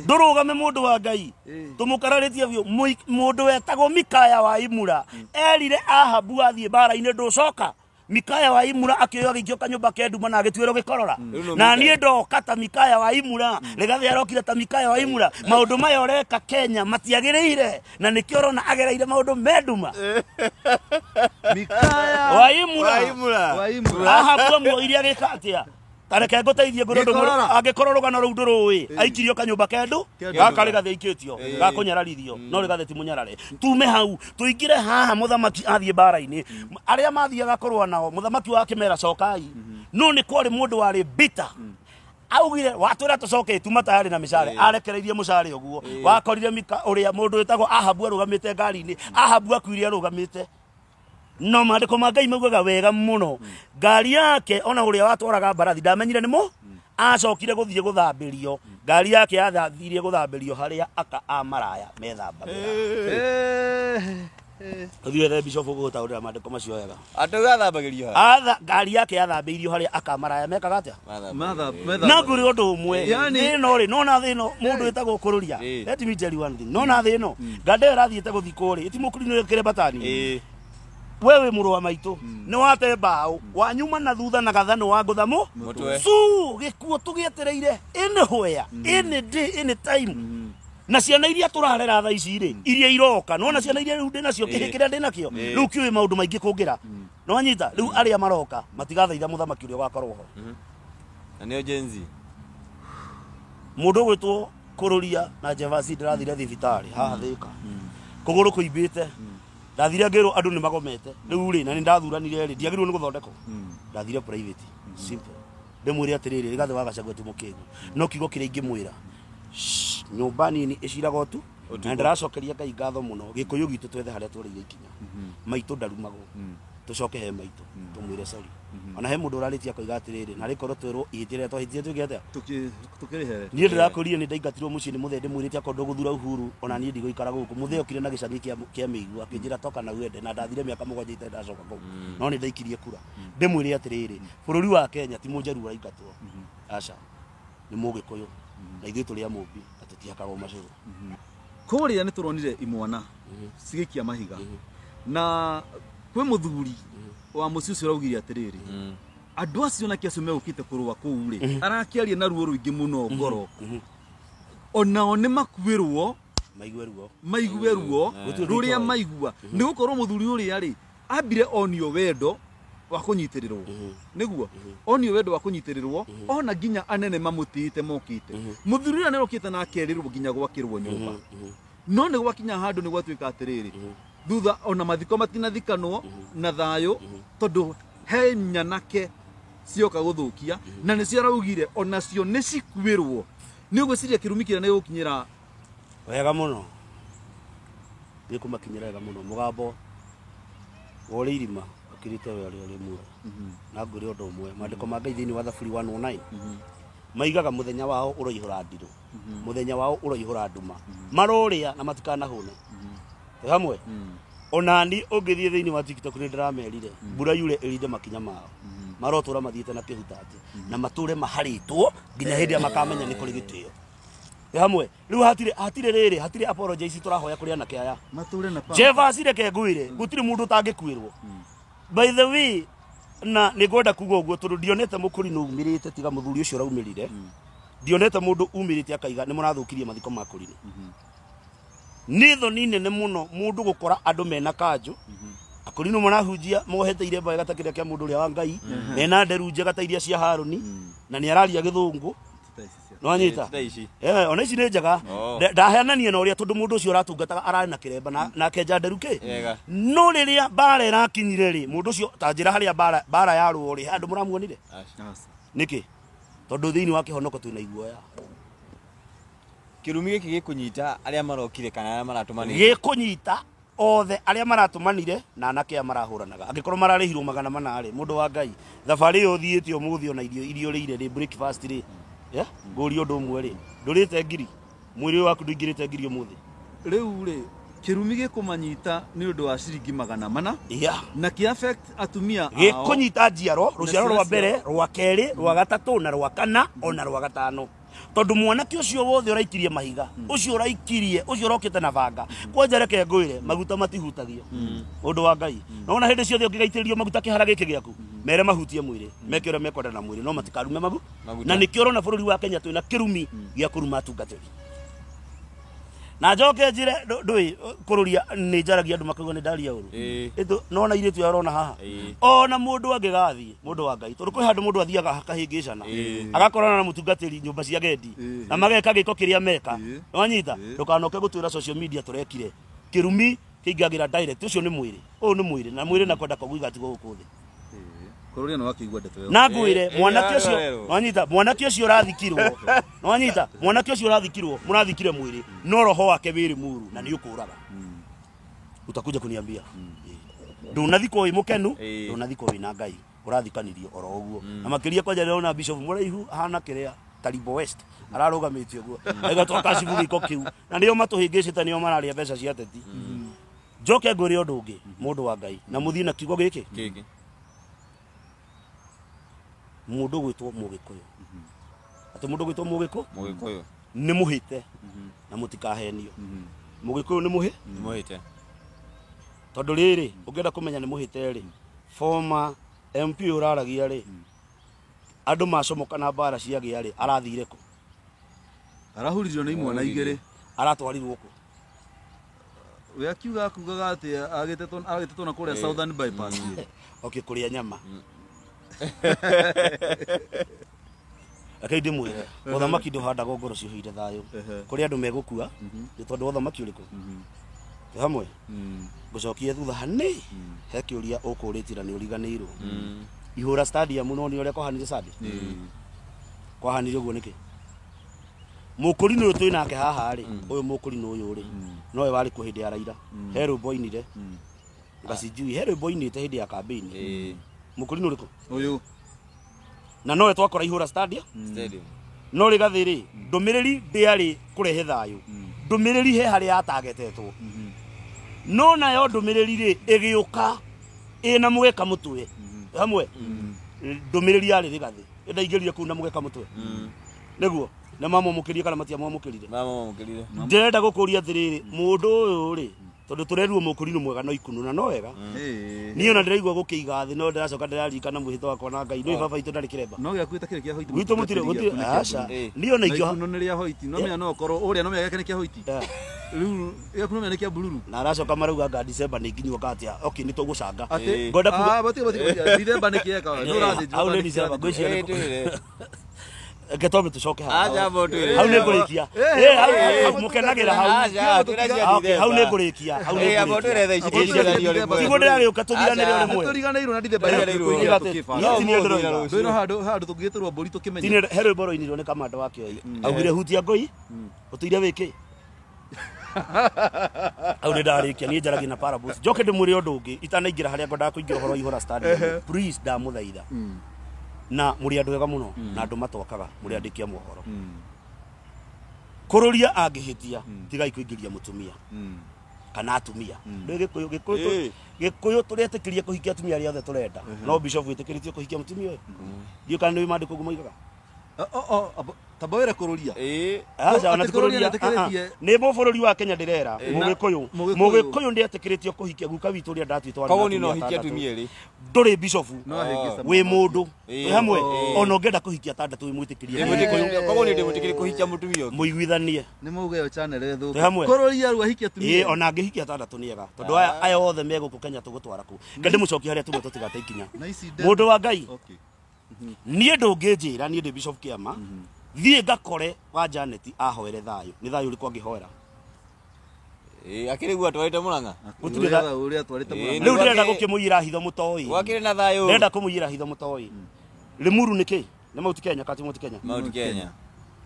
Ndũrũgame mũndũ wa Ngai. Tũmũkararĩtie biũ. Mũndũ wetagwo Mikaya wa Imura erire Ahabu athiĩ mbara-inĩ ndũcoka. Mikaya wa Imura akĩoywo agĩikio kanyũmba ke nduma na agĩtuĩrwo gĩkorora. Na niĩ ndoka ta Mikaya wa Imura, Rigathĩ arokire ta Mikaya wa Imura. Maũndũ maya ũreka Kenya matiagĩrĩire, na nĩkĩo ũrona agereire maũndũ me nduma. Mikaya wa Imura. Wa Imura. Wa Imura. Ahabu amuoire agĩka atĩa? Ta reke ngũteithie ngwĩre ũndũ Gĩkorora. angĩkorwo rũgano rũu ndũrũĩ, aikirio kanyũmba kendu, Kendu. gaka Rigathĩ aikĩtio, gakũnyararithio, no Rigathĩ ti mũnyarare. Tume hau, tũingĩre haha mũthamaki athiĩ mbara-inĩ. Arĩa mathiaga kũrũa nao, mũthamaki wa akĩmera cokai. No nĩ kwarĩ mũndũ warĩ bitter. Augire watwĩra tũcoke tuma tayarĩ na mĩcare, arekereirie mũcare ũguo. Wakorire Mika ũrĩa mũndũ wĩtagwo Ahabu arũgamĩte ngari-inĩ, Ahabu akuire arũgamĩte. No maandĩko ma Ngai maugaga wega mũno. Ngari yake ona ũrĩa watwaraga mbarathi ndamenyire nĩ mũ Acokire gũthiĩ gũthambĩrio ngari yake yathiire gũthambĩrio harĩa aka a maraya methambagĩra. Ũthiĩ wethe bishop ũgũgũtaũrĩra maandĩko macio wega. Andũ gathambagĩrio ha? Atha ngari yake yathambĩirio harĩa aka maraya mekaga atĩa? Na ngũrĩ ũndũ ũmwe thĩna rĩ nona thĩna mũndũ wĩtagwo kũrũria. Let me tell you one thing. Nona thĩna ngande ĩyo ĩrathiĩte gũthikwo rĩ ĩtimũkũrinũ kĩrĩ batani. Wewe mũrũ wa maitũ nĩ wate mbaũ wanyuma na thutha na gathanũ wa ngũthamũ su gĩkuũ tũgĩetereire anywhere any day any time. Na ciana iria tũrarera thaa ici rĩ iria iroka nona ciana iria rĩu ndĩnacio kĩhĩ kĩrĩa ndĩnakĩo rĩu kĩũĩ maũndũ maingĩ kũngĩra. Nĩwanyita rĩu arĩa maroka matigathaitha mũthamaki ũrĩa ũgakorwo ho. Na nĩo Gen Z. Mũndũ ũgwĩtwo Kũrũria na Jevasi ndĩrathire thibitarĩ haha Thĩka kũgũrũ kũimbĩte. Ndathire ngĩrwo andũ nĩ magomete rĩu rĩ na nĩ ndathuranire rĩ ndiagĩrĩirwo nĩ gũthondekwo. Ndathire private simple. Ndĩmwĩre atĩrĩrĩ Rigathĩ wa Gachagua ti mũkĩgu no kiugo kĩrĩa ingĩmwĩra nyũmba nini ĩciraga ũtu na ndĩracokeria Ngai ngatho mũno Gĩkũyũ gitũ twethe harĩa twarĩire ikinya. Maitũ ndarumagwo tũcoke he maitũ tũmwĩre sorry. Ona he mũndũ ũrarĩtie akoiga atĩrĩrĩ narĩ korwo twĩrwo ihĩtia rĩrĩa twahĩtirie twĩke atĩa tũkĩrĩhere. Niĩ ndĩrakũrire nĩ ndaingatirwo mũciĩ nĩ mũthee ndĩmwĩrĩte akorwo ndũgũthura Uhuru ona niĩ ndigũikara gũkũ. Mũthee okire na gĩcagi kĩa mĩigua akĩnjĩra toka na wende na ndathire mĩaka 7 itarĩ ndacoka kũu no nĩ ndaikirie kura. Ndĩmwĩre atĩrĩrĩ bũrũri wa Kenya ti mũnjaruo ũraingatwo aca nĩ mũgĩkũyũ na ithuĩ tũrĩ a mũmbi na tũtihakagwo macũrũ. Kũrĩa nĩ tũronire imwana cigĩikia mahiga na kwĩ mũthuri wa mũciĩ ũcio ũraugire atĩrĩrĩ andũ acio nake acio megũkĩte kũrũa kũu rĩ arakĩaria na ruo rũingĩ mũno ngoro onao nĩ makuĩrwo maigue ruo rũrĩa maigua nĩ gũkorwo mũthuri ũrĩa rĩ ambire onio wendo wa kũnyitĩrĩrwo nĩguo onio wendo wa kũnyitĩrĩrwo ona nginya anene mamũtĩĩte mokĩte mũthuri ũrĩa nĩarokĩte na akerĩrwo nginya gwakĩrwo nyũmba no nĩ gwakinya handũ nĩ gwatuĩka atĩrĩrĩ thutha ona mathiko matinathikanwo na thayũ tondũ he nyanake cioka gũthũkia na nĩcio araugire onacio nĩ cikuĩrwo. Nĩ ũgwĩciria kĩrumi kĩrĩa nĩ gũkinyĩra wega mũno gĩkũmakinyĩra wega mũno. Mũgambo wa ũrĩ irima ũkĩrĩte we ũrĩa ũrĩ muoyo. Na ngwĩre ũndũ ũmwe maandĩko ma Ngai thĩinĩ wa Thaburi 109 maigaga mũthenya wao ũroihũra ndirũ mũthenya wao ũroihũra nduma marorĩa na matikanahũne. Hamwe onani ũngĩthiĩ thĩinĩ wa TikTok nĩ ndĩramerire mbura yure ĩrinde makinya mao marotũra mathiĩte na kĩhutate na matũre maharĩtwo nginya hĩndĩ ĩrĩa makamenya nĩ kũrĩ gĩtĩo. Hamwe rĩu hatirĩ rĩrĩ hatirĩ apologies tũrahoya kũrĩ anake aya matũre na Jevasi reke ngwĩre gũtirĩ mũndũ ũtangĩkuĩrwo. By the way na nĩ ngwenda kuga ũguo tondũ ndionete mũkũrinũ umĩrĩte tiga mũthuri ũcio ũraumĩrire. Ndionete mũndũ umĩrĩte akaiga nĩ mũrathũkirie mathiko ma kũrinũ. Nĩ thoni nene mũno mũndũ gũkora andũ mena kanjũ akũrinũ marahunjia mohete iremba wega ta kĩrĩa kĩa mũndũ ũrĩa wa Ngai mena nderu njega ta iria cia Harũni na nĩ araria gĩthũngũ nĩwanyita ona ici nĩ njega ndaheanania na ũrĩa tondũ mũndũ ũcio ũratungataga ararĩ na kĩremba na akenja nderu kĩ no rĩrĩa mbara ĩrakinyire rĩ mũndũ ũcio ta njĩra harĩa mbara yarũo rĩ andũ mũramuonire nĩkĩ tondũ thĩinĩ wa kĩhonoko twĩna iguoya. Kĩrumi gĩkĩ gĩkũnyita arĩa marokire kana arĩa maratũmanire gĩkũnyita othe arĩa maratũmanire na anake aya marahũranaga angĩkorwo mararĩhirwo 400 rĩ mũndũ wa Ngai thabarĩ ĩyo ũthiĩte ũmũthĩ ona irio ũrĩire rĩ breakfast rĩ ngũrie ũndũ ũmwe rĩ ndũrĩte ngiri mwĩrĩ waku ndũingĩrĩte ngiri ũmũthĩ rĩu rĩ kĩrumi gĩkũmanyita nĩ ũndũ wa ciringi 400 na kĩ affect atumia ao gĩkũnyita njiaro rũciaro rwa mbere rwa kerĩ rwa gatatũ na rwa kana ona rwa gatano tondũ mwanake ũcio wothe ũraikirie mahiga ũcio ũraikirie ũcio ũrokĩte na banga kwanja reke ngwĩre maguta matihutagio ũndũ wa Ngai nona hĩndĩ ciothe ũngĩgaitĩrĩrio maguta kĩhara gĩkĩ gĩaku mere mahutie mwĩrĩ meke ũrĩa mekwenda na mwĩrĩ no matikarume magu na nĩkĩo ũrona bũrũri wa Kenya twĩna kĩrumi gĩa kũruma atungatĩri. Na njoke njĩre ndũĩ kũrũria nĩ njaragia andũ makauga nĩ ndaria ũru nona irĩtu arona haha ona mũndũ angĩgathiĩ mũndũ wa Ngai tondũ kwĩ handũ mũndũ athiaga akahĩngĩcana agakorana na mũtungatĩri nyũmba cia gendi na mageka gĩko kĩrĩa meka nĩwanyita ndũkanoke gũtwĩra social media tũrekire kĩrumi kĩingagĩra direct ũcio nĩ mwĩrĩ ũyũ nĩ mwĩrĩ na mwĩrĩ na kwenda koguo igatigwo gũkũ thĩ. Kũrũria nĩ wakĩigua ndeto ĩyo na ngwĩre mwanake ũcio nĩwanyita mwanake ũcio ũrathikirwo nĩwanyita mwanake ũcio ũrathikirwo mũrathikire mwĩrĩ no roho wake wĩrĩ mũru na nĩ ũkũraga utakuja kuniambia. Ndunathikwo wĩ mũkenu ndunathikwo wĩ na Ngai. Ũrathikanirio oro ũguo. Na makĩria kwanja ndĩrona Bishop mũraihu ahana kĩrĩa Taribo West ararũgamĩte ũguo. Aiga twakacibu gĩko kĩu. Na nĩo matũhĩngĩcĩte, nĩo mararĩa mbeca cia ateti. Njoke ngwĩre ũndũ ũngĩ, mũndũ wa Ngai, na mũthiĩ na kiugo gĩkĩ. Kĩngĩ. Mũndũ gwĩtwo Mũgĩkũyũ. Atĩ mũndũ gwĩtwo Mũgĩkũ? Mũgĩkũyũ. Nĩ mũhĩte na mũtikahenio. Mũgĩkũyũ nĩ mũhĩ? Nĩ mũhĩte. Tondũ rĩrĩ, ũngĩenda kũmenya nĩ mũhĩte rĩ, former MP ũraragia rĩ, andũ macomoka na mbara ciagĩa rĩ, arathire kũ? Arahuririo nĩ imwana igĩrĩ. Aratwarirwo kũ? We akiuga akugaga atĩ agĩtetwo na kũrĩa Southern Bypass. Okay, kũrĩa nyama. Reke ndĩmwĩre, ũthamaki ndũhandagwo ngoro ciũhĩire thayũ. Kũrĩ andũ megũkua nĩ tondũ wa ũthamaki ũrĩkũ? Twĩ hamwe? Ngũcokie thutha hanini, he kĩũria ũkũrĩtie na nĩ ũriganĩirwo. Ihũra stadium no nĩ ũrĩa kwahanire Sunday? Kwahanire ũguo nĩkĩ? Mũkũrinũ ũyũ twĩ nake haha rĩ, ũyũ mũkũrinũ ũyũ rĩ, nowe warĩ kuo hĩndĩ ya Raila. He rwĩmbo ainire. Ngacijui, he rwĩmbo ainĩte hĩndĩ ya campaign. Mũkũrinũ ũrĩkũ? Ũyũ. Na nowe twakora Ihũra stadium. Stadium. No rĩgathĩ rĩ, ndũmĩrĩri ndĩarĩ kũrehe thayũ. Ndũmĩrĩri he harĩa yatagetetwo. No nayo ndũmĩrĩri rĩ, ĩgĩũka ĩna mũgeka mũtwe. Hamwe? Ndũmĩrĩri yarĩ rĩgathĩ. Ĩndaingĩrire kũu na mũgeka mũtwe. Nĩguo? Nĩ mamwamũkĩrie kana matiamwamũkĩrire? Mamwamũkĩrire. Ndĩrenda gũkũria atĩrĩrĩ, mũndũ ũyũ rĩ, tondũ tũrerirwo mũkũrinũ mwega no ikunũ na no wega. Niĩ ona ndĩraigua gũkĩiga thĩ no ndĩracoka ndĩraririkana mwĩhĩtwa wakwa na Ngai. Nĩũĩ baba witũ ndarĩ kĩremba. No gĩaku gĩtakĩrĩ kĩa hoiti. Gwitũ mũtirĩ gũtirĩ aca. Niĩ ona ingĩoha Ikunũ nĩ rĩa hoiti. No menya no ũkorwo ũrĩa no menya gĩake nĩ kĩa hoiti. Rĩu gĩaku no menya nĩ kĩa bururu. Na aracoka marauga nga December nĩ nginywo atĩa. Okay, nĩ tũgũcanga. Atĩ Ngwenda kuga ah batige batige December nĩ kĩeka. Nĩ ũrathĩnjwo. Hau nĩ December ngwĩciria nĩ Reke twambe tũcoke haha. Aca bo twĩre. Hau nĩ ngũrĩkia. Hau mũkenagĩra hau. Aca twĩre cia Ah, okay, hau nĩ December. ngũrĩkia. Hau nĩ Abo twĩre thaa ici ngũrĩkia. tũtiganĩrio rĩmwe. Tiguo ndĩragĩũka tũthiranĩrio rĩmwe. Tũriganĩirwo na December. Tũriganĩirwo. No Ti niĩ ũmũthĩ ndĩroiga. na rũciũ. Ndwĩna handũ handũ tũngĩgĩtũrwo mbũri tũkĩmenye. Ti niĩ he rwĩmbo rũinirwo nĩ kamanda wa Kĩoi. Augire hutia ngũi, ũtũire wĩkĩ? Hau nĩ ndarĩkia, niĩ njaragia na parables. Njoke ndĩmwĩre ũndũ ũngĩ, itanaingĩra harĩa ngwendaga kũingĩra ũhoro wa Ihũra Stadium. Please ndamũthaitha. Na mũrĩ andũ ega mũno, na andũ matwakaga, mũrĩ andĩki a mohoro. Kũrũria angĩhĩtia, tigai kũingĩria mũtumia kana atumia. Ndũĩ Gĩkũyũ, Gĩkũyũ Gĩkũyũ tũretĩkĩria kũhikia atumia arĩa othe tũrenda. No bishop wĩtĩkĩrĩtio kũhikia mũtumia ũyũ? Ndiũĩ kana nĩ maandĩko ũguo moigaga. Tamba wĩre kũrũria. Aca, ona Atĩ ti kũrũria kũrũria. ndetĩkĩrĩtie. Nĩ bũrũri wa Kenya ndĩrera. Mũgĩkũyũ. Mũgĩkũyũ. Mũgĩkũyũ ndĩetĩkĩrĩtio kũhikia guka witũ ũrĩa ndatuĩtwo arĩ na Koguo niĩ no atumia hikie atandatũ. atumia erĩ. Ndũrĩ bishofu. No ahĩngĩca Wĩ mũndũ. Wĩ hamwe. Ona ũngĩenda kũhikia atandatũ wĩ mwĩtĩkĩrie. Koguo niĩ ndĩmwĩtĩkĩrie kũhikia mũtumia ũngĩ. Mũiguithanie. Nĩ mauga ĩyo channel ĩthũke. Twĩ hamwe. Kũrũria rĩu ahikie atumia. Ĩĩ ona angĩhikia atandatũ nĩ ega. Tondũ aya othe me gũkũ Kenya tũgũtwara kũ. Ngai ndĩmũcokie harĩa tuma tũtigate ikinya. Na ici Mũndũ wa Ngai. Okay. Niĩ ndũngĩnjĩra niĩ ndĩ Bishop Kĩama. Thiĩ ngakore wa Janet ahoere thayũ. Nĩ thayũ ũrĩkũ angĩhoera? Akĩrĩ guo atwarĩte Mũrang'a. Gũtirĩ Ũrĩa atwarĩte Mũrang'a. Rĩu ndĩrenda gũkĩmũiyĩra hitho mũtoĩ. Gwakĩrĩ na thayũ. Ndĩrenda kũmũiyĩra hitho mũtoĩ. Limuru nĩ kĩ? Nĩ Mount Kenya kati Mount Kenya. Mount Kenya.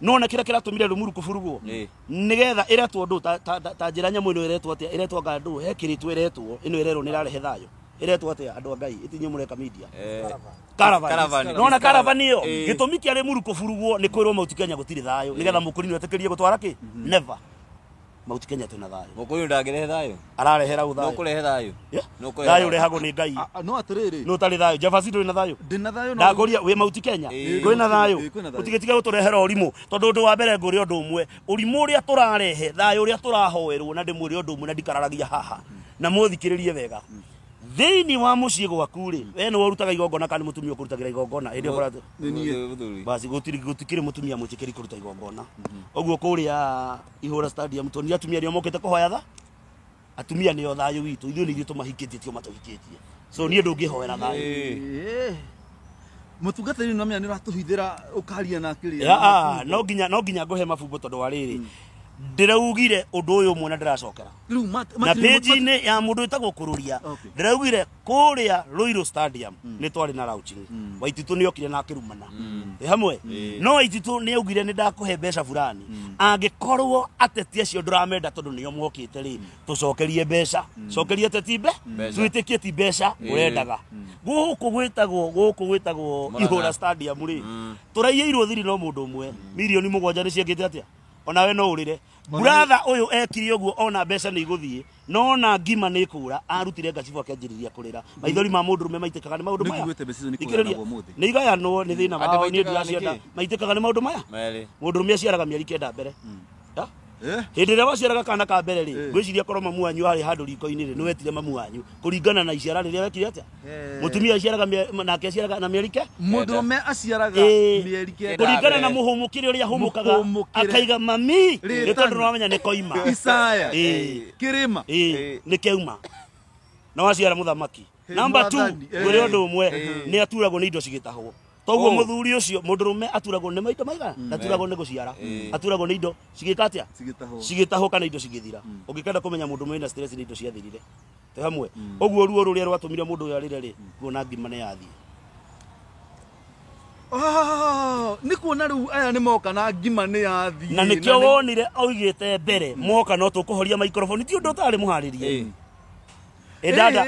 No na kĩrĩa kĩratũmire Limuru kũburugwo. Nĩgetha ĩretwo ndũ ta njĩra nyamũ ĩno ĩretwo atĩa? Ĩretwo anga ndũ? He kĩrĩtwo ĩretwo. Ĩno ĩrerwo nĩ ĩrarehe thayũ. Ĩretwo atĩa andũ a Ngai? Ĩtinye mũreka media. Caravan. Caravan. Nona caravan ĩyo. Gĩtũmi kĩa Limuru kũburugwo nĩ kwĩrwo Mount Kenya gũtirĩ thayũ. Nĩgetha mũkũrinũ etĩkĩrie gũtwara kĩ? Never. Mount Kenya twĩna thayũ. Mũkũrinũ ndangĩrehe thayũ. Ararehera ũ No thayũ. kũrehe thayũ. No kũrehe Thayũ ũrehagwo nĩ Ngai. No atĩrĩrĩ. No ũtarĩ thayũ. Jabasi ndũrĩ na thayũ. Ndĩna thayũ no. Ndakũria wĩ Mount Kenya. Kwĩna thayũ. Kwĩna thayũ. Ũtigĩtige gũtũrehera ũrimũ. Tondũ ũndũ wa mbere ngũrĩ ũndũ ũmwe. Ũrimũ ũrĩa tũrarehe, thayũ ũrĩa tũrahoerwo na ndĩmwĩre ũndũ ũmwe na ndikararagia haha. Na mũthikĩrĩrie wega. Thĩinĩ wa mũciĩ gwaku rĩ, we nĩwe ũrutaga igongona kana nĩ mũtumia ũkũrutagĩra igongona? Hĩndĩ ĩyo kũratũ. Mũthuri. Basi gũtikĩrĩ mũtumia mwĩtĩkĩri kũruta igongona. Ũguo kũrĩa Ihũra Stadium tuonire atumia nĩo mokĩte kũhoya tha. Atumia nĩo thayũ witũ, ithuĩ nĩ ithuĩ tũmahikĩtie tio matũhikĩtie. So niĩ ndũngĩhoera thayũ. Mũtungatĩri no menya nĩ ũratũhithĩra ũkaria na kĩrĩa. No nginya ngũhe mabumbo tondũ wa rĩrĩ. Ndĩraugire ũndũ ũyũ ũmwe na ndĩracokera. Rĩu Na page-inĩ ya mũndũ wĩtagwo Kũrũria ndĩraugire kũrĩa Ruiru Stadium nĩ twarĩ na launching. Waititu nĩ okire na akĩrumana. Twĩ hamwe. No Waititu nĩ augire nĩ ndakũhe mbeca fulani. Angĩkorwo ateti acio ndũramenda tondũ nĩo mokĩte rĩ, tũcokerie mbeca. Cokerie ateti twĩtĩkie ti mbeca ũrendaga. Gũkũ gwĩtagwo Ihũra Stadium rĩ, tũraiyĩirwo thiri no mũndũ ũmwe. Mirioni 7 nĩ ciekĩte atĩa? Onawe no ũrĩre. Brother ũyũ ekire ũguo ona mbeca nĩ igũthiĩ no na ngima nĩ kũra arutire ngacibu akĩanjĩrĩria kũrĩra. Maithori ma mũndũ rũme maitĩkaga nĩ maũndũ maya. Nĩ igayanwo nĩ thĩna wao nĩ ndiracienda. Maitĩkaga nĩ maũndũ maya. Mũndũ rũme aciaraga mĩeri 9 mbere. Hĩndĩ ĩrĩa waciaraga kana ka mbere rĩ, ngwĩciria korwo mamu wanyu arĩ handũ riko-inĩ rĩ, nĩ wetire mamu wanyu kũringana na iciara rĩrĩa wekire atĩa? Mũtumia aciaraga nake aciaraga na mĩeri ke? Mũndũrũme aciaraga mĩeri 9 kũringana na mũhũmũkĩre ũrĩa ahũmũkaga akaiga mami nĩ tondũ nĩwamenya nĩ koima. Isaya kĩrĩma nĩ keuma na waciara mũthamaki. Number 2 ngwĩre ũndũ ũmwe nĩ aturagwo nĩ indo cigĩtahwo. Toguo mũthuri ũcio mũndũrũme aturagwo nĩ maito maigana ndaturagwo nĩ gũciara aturagwo nĩ indo cigĩka atĩa cigĩtahwo kana indo cigĩthira. Ũngĩkenda kũmenya mũndũ mwĩna stress nĩ indo ciathirire. Twĩ hamwe. Ũguo ruo rũrĩa rwatũmire mũndũ ũyũ arĩre rĩ, kuona ngima nĩ yathiĩ. Nĩ kuona rĩu aya nĩ moka na ngima nĩ yathiĩ. Na nĩkĩo wonire oigĩte mbere moka no tũkũhoria microphone ti ũndũ ũtarĩ mũharĩrie. Dada,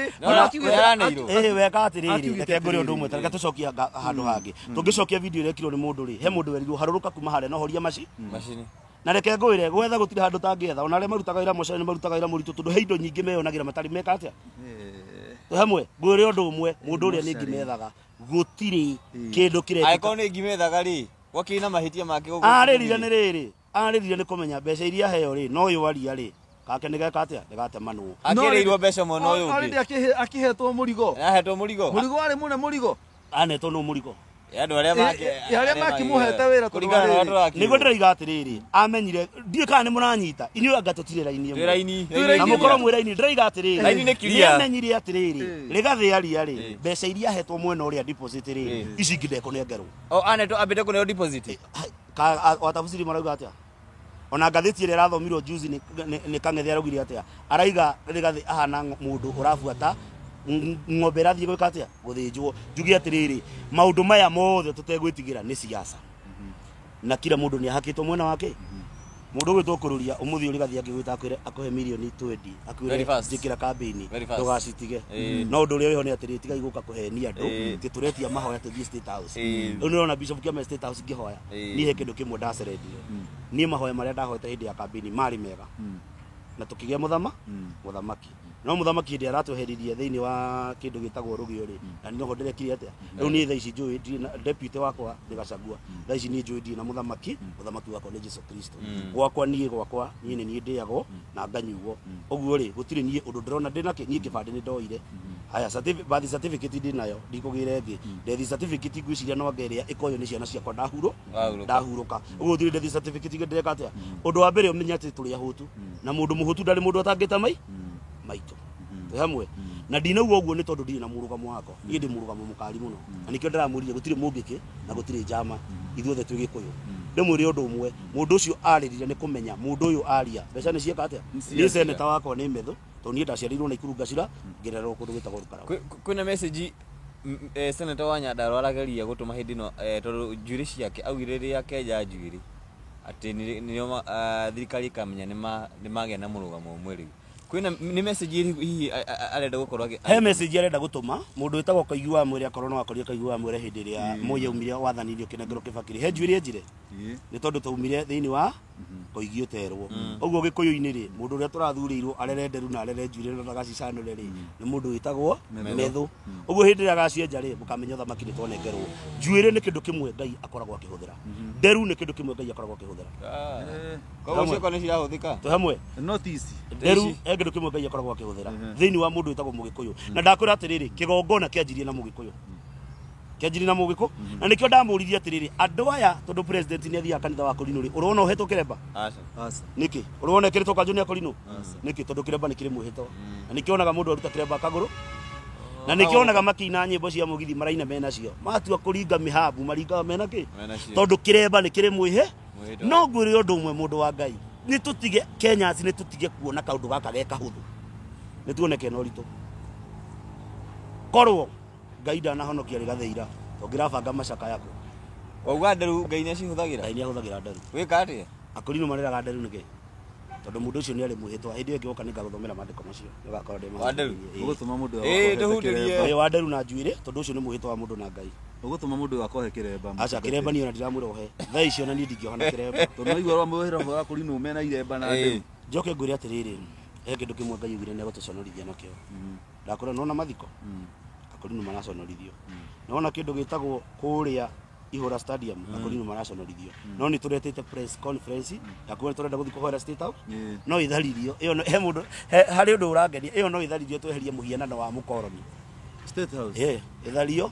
weka atĩrĩrĩ, reke ngũre ũndũ ũmwe, reke tũcokie handũ hangĩ. Tũngĩcokia video ĩrĩa ĩkirwo nĩ mũndũ rĩ, he mũndũ werirwo harũrũka kuma harĩa na ũhorie macini. Na reke ngwĩre, gwetha gũtirĩ handũ tangĩetha. Ona arĩa marutaga wĩra mocarĩ nĩ marutaga wĩra mũritũ tondũ he indo nyingĩ meyonagĩra matarĩ meka atĩa. Twĩ hamwe, ngwĩre ũndũ ũmwe, mũndũ ũrĩa nĩ ngimethaga gũtirĩ kĩndũ kĩrekĩka. Angĩkorwo nĩ ngimethaga rĩ, gwakĩrĩ na mahĩtia make gũkũ. Arĩrire nĩ rĩrĩ, arĩrire nĩ kũmenya mbeca iria aheo rĩ, no ũyũ aria rĩ, kake nĩ geka atĩa? Nĩ gatemanwo. Akĩrĩirwo mbeca mwena ũyũ ũngĩ. Already akĩhetwo mũrigo. Ahetwo mũrigo. Mũrigo warĩ mũne mũrigo. Anetwo no mũrigo. Andũ arĩa make arĩa makĩmũhete wĩra kũringana na ũrĩa nĩguo ndĩraiga atĩrĩrĩ, amenyire ndiũĩ kana nĩ mũranyita inyuĩ anga tũtirĩ raini ĩmwe. Twĩ na mũkorwo mwĩ raini. Ndĩraiga atĩrĩrĩ, raini nĩ clear. Nĩamenyire atĩrĩrĩ, Rĩgathĩ aria rĩ, mbeca iria ahetwo mwena ũrĩa deposit rĩ, ici ingĩ ndekũnengerwo. O anetwo ambĩte kũneo deposit. Watabuciri marauga atĩa? Ona ngathĩti ĩrĩa ĩrathomirwo juzi nĩ Kang'ethe araugire atĩa? Araiga Rĩgathĩ ahana mũndũ ũrabuata ng'ombe ĩrathiĩ gwĩka atĩa? Gũthĩnjwo. Njuge atĩrĩrĩ, maũndũ maya mothe tũtegwĩtigĩra nĩ siasa. Na kila mũndũ nĩ ahakĩtwo mwena wake. Mũndũ ũgwĩtwo Kũrũria ũmũthĩ ũrĩ Rĩgathĩ angĩgwĩta akwĩre akũhe mirioni 20 akwĩre njĩkĩra kambĩini ndũgacitige. No ũndũ ũrĩa wĩho nĩ atĩrĩrĩ, tigai gũka kũhenia andũ atĩ tũretia mahoya tũthiĩ State House. Rĩu nĩũrona Bishop Kĩama State House ngĩhoya. Niĩ he kĩndũ kĩmwe ndacerendire. Niĩ mahoya marĩa ndahoete hĩndĩ ya kambĩini marĩ mega. Na tũkĩgĩa mũthamaki. No mũthamaki hĩndĩ aratweheririe thĩinĩ wa kĩndũ gĩtagwo rũgĩo rĩ, na noho ndĩrekire atĩa? Rĩu niĩ thaa ici njũĩ ndirĩ na deputy wakwa nĩ Gachagua. Thaa ici niĩ njũĩ ndirĩ na mũthamaki, mũthamaki wakwa nĩ Jesu Kristo. Gwakwa niĩ gwakwa niĩ nĩ niĩ ndĩagwo na nganyuo. Ũguo rĩ, gũtirĩ niĩ ũndũ ndĩrona ndĩ nakĩ, niĩ kĩbandĩ nĩ ndoire. Haya, birth certificate ndĩ nayo, ndikũgĩra ĩngĩ. Death certificate ngwĩciria no anga ĩrĩa ĩkoywo nĩ ciana ciakwa ndahurũka. Ũguo gũtirĩ death certificate ingĩ ndĩreka atĩa? Ũndũ wa mbere ũmenye atĩ tũrĩ ahũtu. Na mũndũ mũhũtu ndarĩ mũndũ atangĩta maitũ. Twĩ hamwe. Na ndinauga ũguo nĩ tondũ ndirĩ na mũrũgamo wakwa. Niĩ ndĩ mũrũgamo mũkari mũno. Na nĩkĩo ndĩramwĩrire gũtirĩ mũngĩkĩ na gũtirĩ njama. Ithuothe twĩ Gĩkũyũ. Ndĩmwĩre ũndũ ũmwe, mũndũ ũcio arĩrire nĩ kũmenya mũndũ ũyũ aria mbeca nĩ cieka atĩa? Niĩ seneta wakwa nĩ Methu tondũ niĩ ndaciarĩirwo Naikuru Ngacira ngĩrererwo kũndũ gwĩtagwo Rukaragũ. Kwĩna message seneta wa Nyandarua arageria gũtũma hĩndĩ ĩno tondũ njuĩrĩ ciake augire rĩrĩa akenja njuĩrĩ atĩ nĩo thirikari ĩkamenya nĩ magĩa na mũrũgamo ũmwe rĩu. Kwĩna nĩ message hihi arenda gũkorwo he message arenda gũtũma mũndũ wĩtagwo Koigi wa Mwere akorwo no akorire Koigi wa Mwere hĩndĩ ĩrĩa Moi aumire wathani-inĩ ũkĩnengerwo Kĩbakĩ he njuĩrĩ enjire nĩ tondũ twaumire thĩinĩ wa Koigi ũterwo. Ũguo Gĩkũyũ-inĩ rĩ, mũndũ ũrĩa tũrathurĩirwo arere nderu na arere njuĩrĩ na ndagacicanũre rĩ, nĩ mũndũ wĩtagwo Methu. Ũguo hĩndĩ ĩrĩa agacienja rĩ, mũkamenya ũthamaki nĩ twanengerwo. Njuĩrĩ nĩ kĩndũ kĩmwe Ngai akoragwo akĩhũthĩra. Nderu nĩ kĩndũ kĩmwe Ngai akoragwo akĩhũthĩra. Koguo ciakwa nĩ cirahũthĩka. Twĩ hamwe. Not easy. Nderu he kĩndũ kĩmwe Ngai akoragwo akĩhũthĩra thĩinĩ wa mũndũ wĩtagwo Mũgĩkũyũ. Na ndakwĩra atĩrĩrĩ, kĩgongona kĩanjirie na Mũgĩkũyũ. Kĩanjirie na Mũgĩkũyũ. Na nĩkĩo ndamũririe atĩrĩrĩ, andũ aya tondũ president nĩ athiaga kanitha wa Korinũ rĩ, ũrona ũhetwo kĩremba? Aca. Nĩkĩ? Ũrona ĩkĩrĩtwo kanjũ nĩ Akorinũ? Nĩkĩ? Tondũ kĩremba nĩ kĩrĩ mwĩhĩtwa. Na nĩkĩo onaga mũndũ aruta kĩremba akagũrũ. Na nĩkĩo onaga makĩina nyĩmbo cia mũgithi maraina menacio. Matua kũringa mĩhabu maringaga mena kĩ? Tondũ kĩremba nĩ kĩrĩ mwĩhĩ. No ngwĩre ũndũ ũmwe mũndũ wa Ngai. Nĩ tũtige Kenyans, nĩ tũtige kuona kaũndũ gaka ge kahũthũ, nĩ tuone kena ũritũ. Korwo Ngai ndanahonokia Rigathĩ ira, tũngĩrabanga macaka yako. Wauga nderu Ngai nĩ acihũthagĩra. Ngai nĩ ahũthagĩra nderu. Gwĩka atĩa? Akũrinũ mareraga nderu nĩkĩ? Tondũ mũndũ ũcio nĩ arĩ mwĩhĩtwa. Hĩndĩ ĩyo ĩngĩ woka nĩ ngagũthomera maandĩko macio, nĩũgakorwo ndĩ Wa nderu? Ũgũtũma mũndũ Ĩĩ, tũhutĩrie. Ĩĩ, wa nderu na njuĩrĩ, tondũ ũcio nĩ mwĩhĩtwa wa mũndũ na Ngai. Ũgũtũma mũndũ akohe kĩremba. Aca, kĩremba niĩ ona ndiramwĩra ũhe thaa icio, na niĩ ndingĩoha na kĩremba. Tondũ naigua rwa mwĩra wa kũrinũ mena iremba na nderu. Njoke ngwĩre atĩrĩrĩ, he kĩndũ kĩmwe Ngai augire nĩ egũtũconorithia nakĩo. Ndakwĩra nona mathiko akũrinũ maraconorithio, nona kĩndũ gĩtagwo kũrĩa Ihũra Stadium akũrinũ maraconorithio, no nĩ tũretĩte press conference ndakwĩra tũrenda gũthiĩ kũhoera State House. No ĩtharirio ĩyo he mũndũ harĩ ũndũ ũrangenia, ĩyo no ĩtharirio tweherie mũhianano wa mũkoroni. State House. Ĩ ĩthario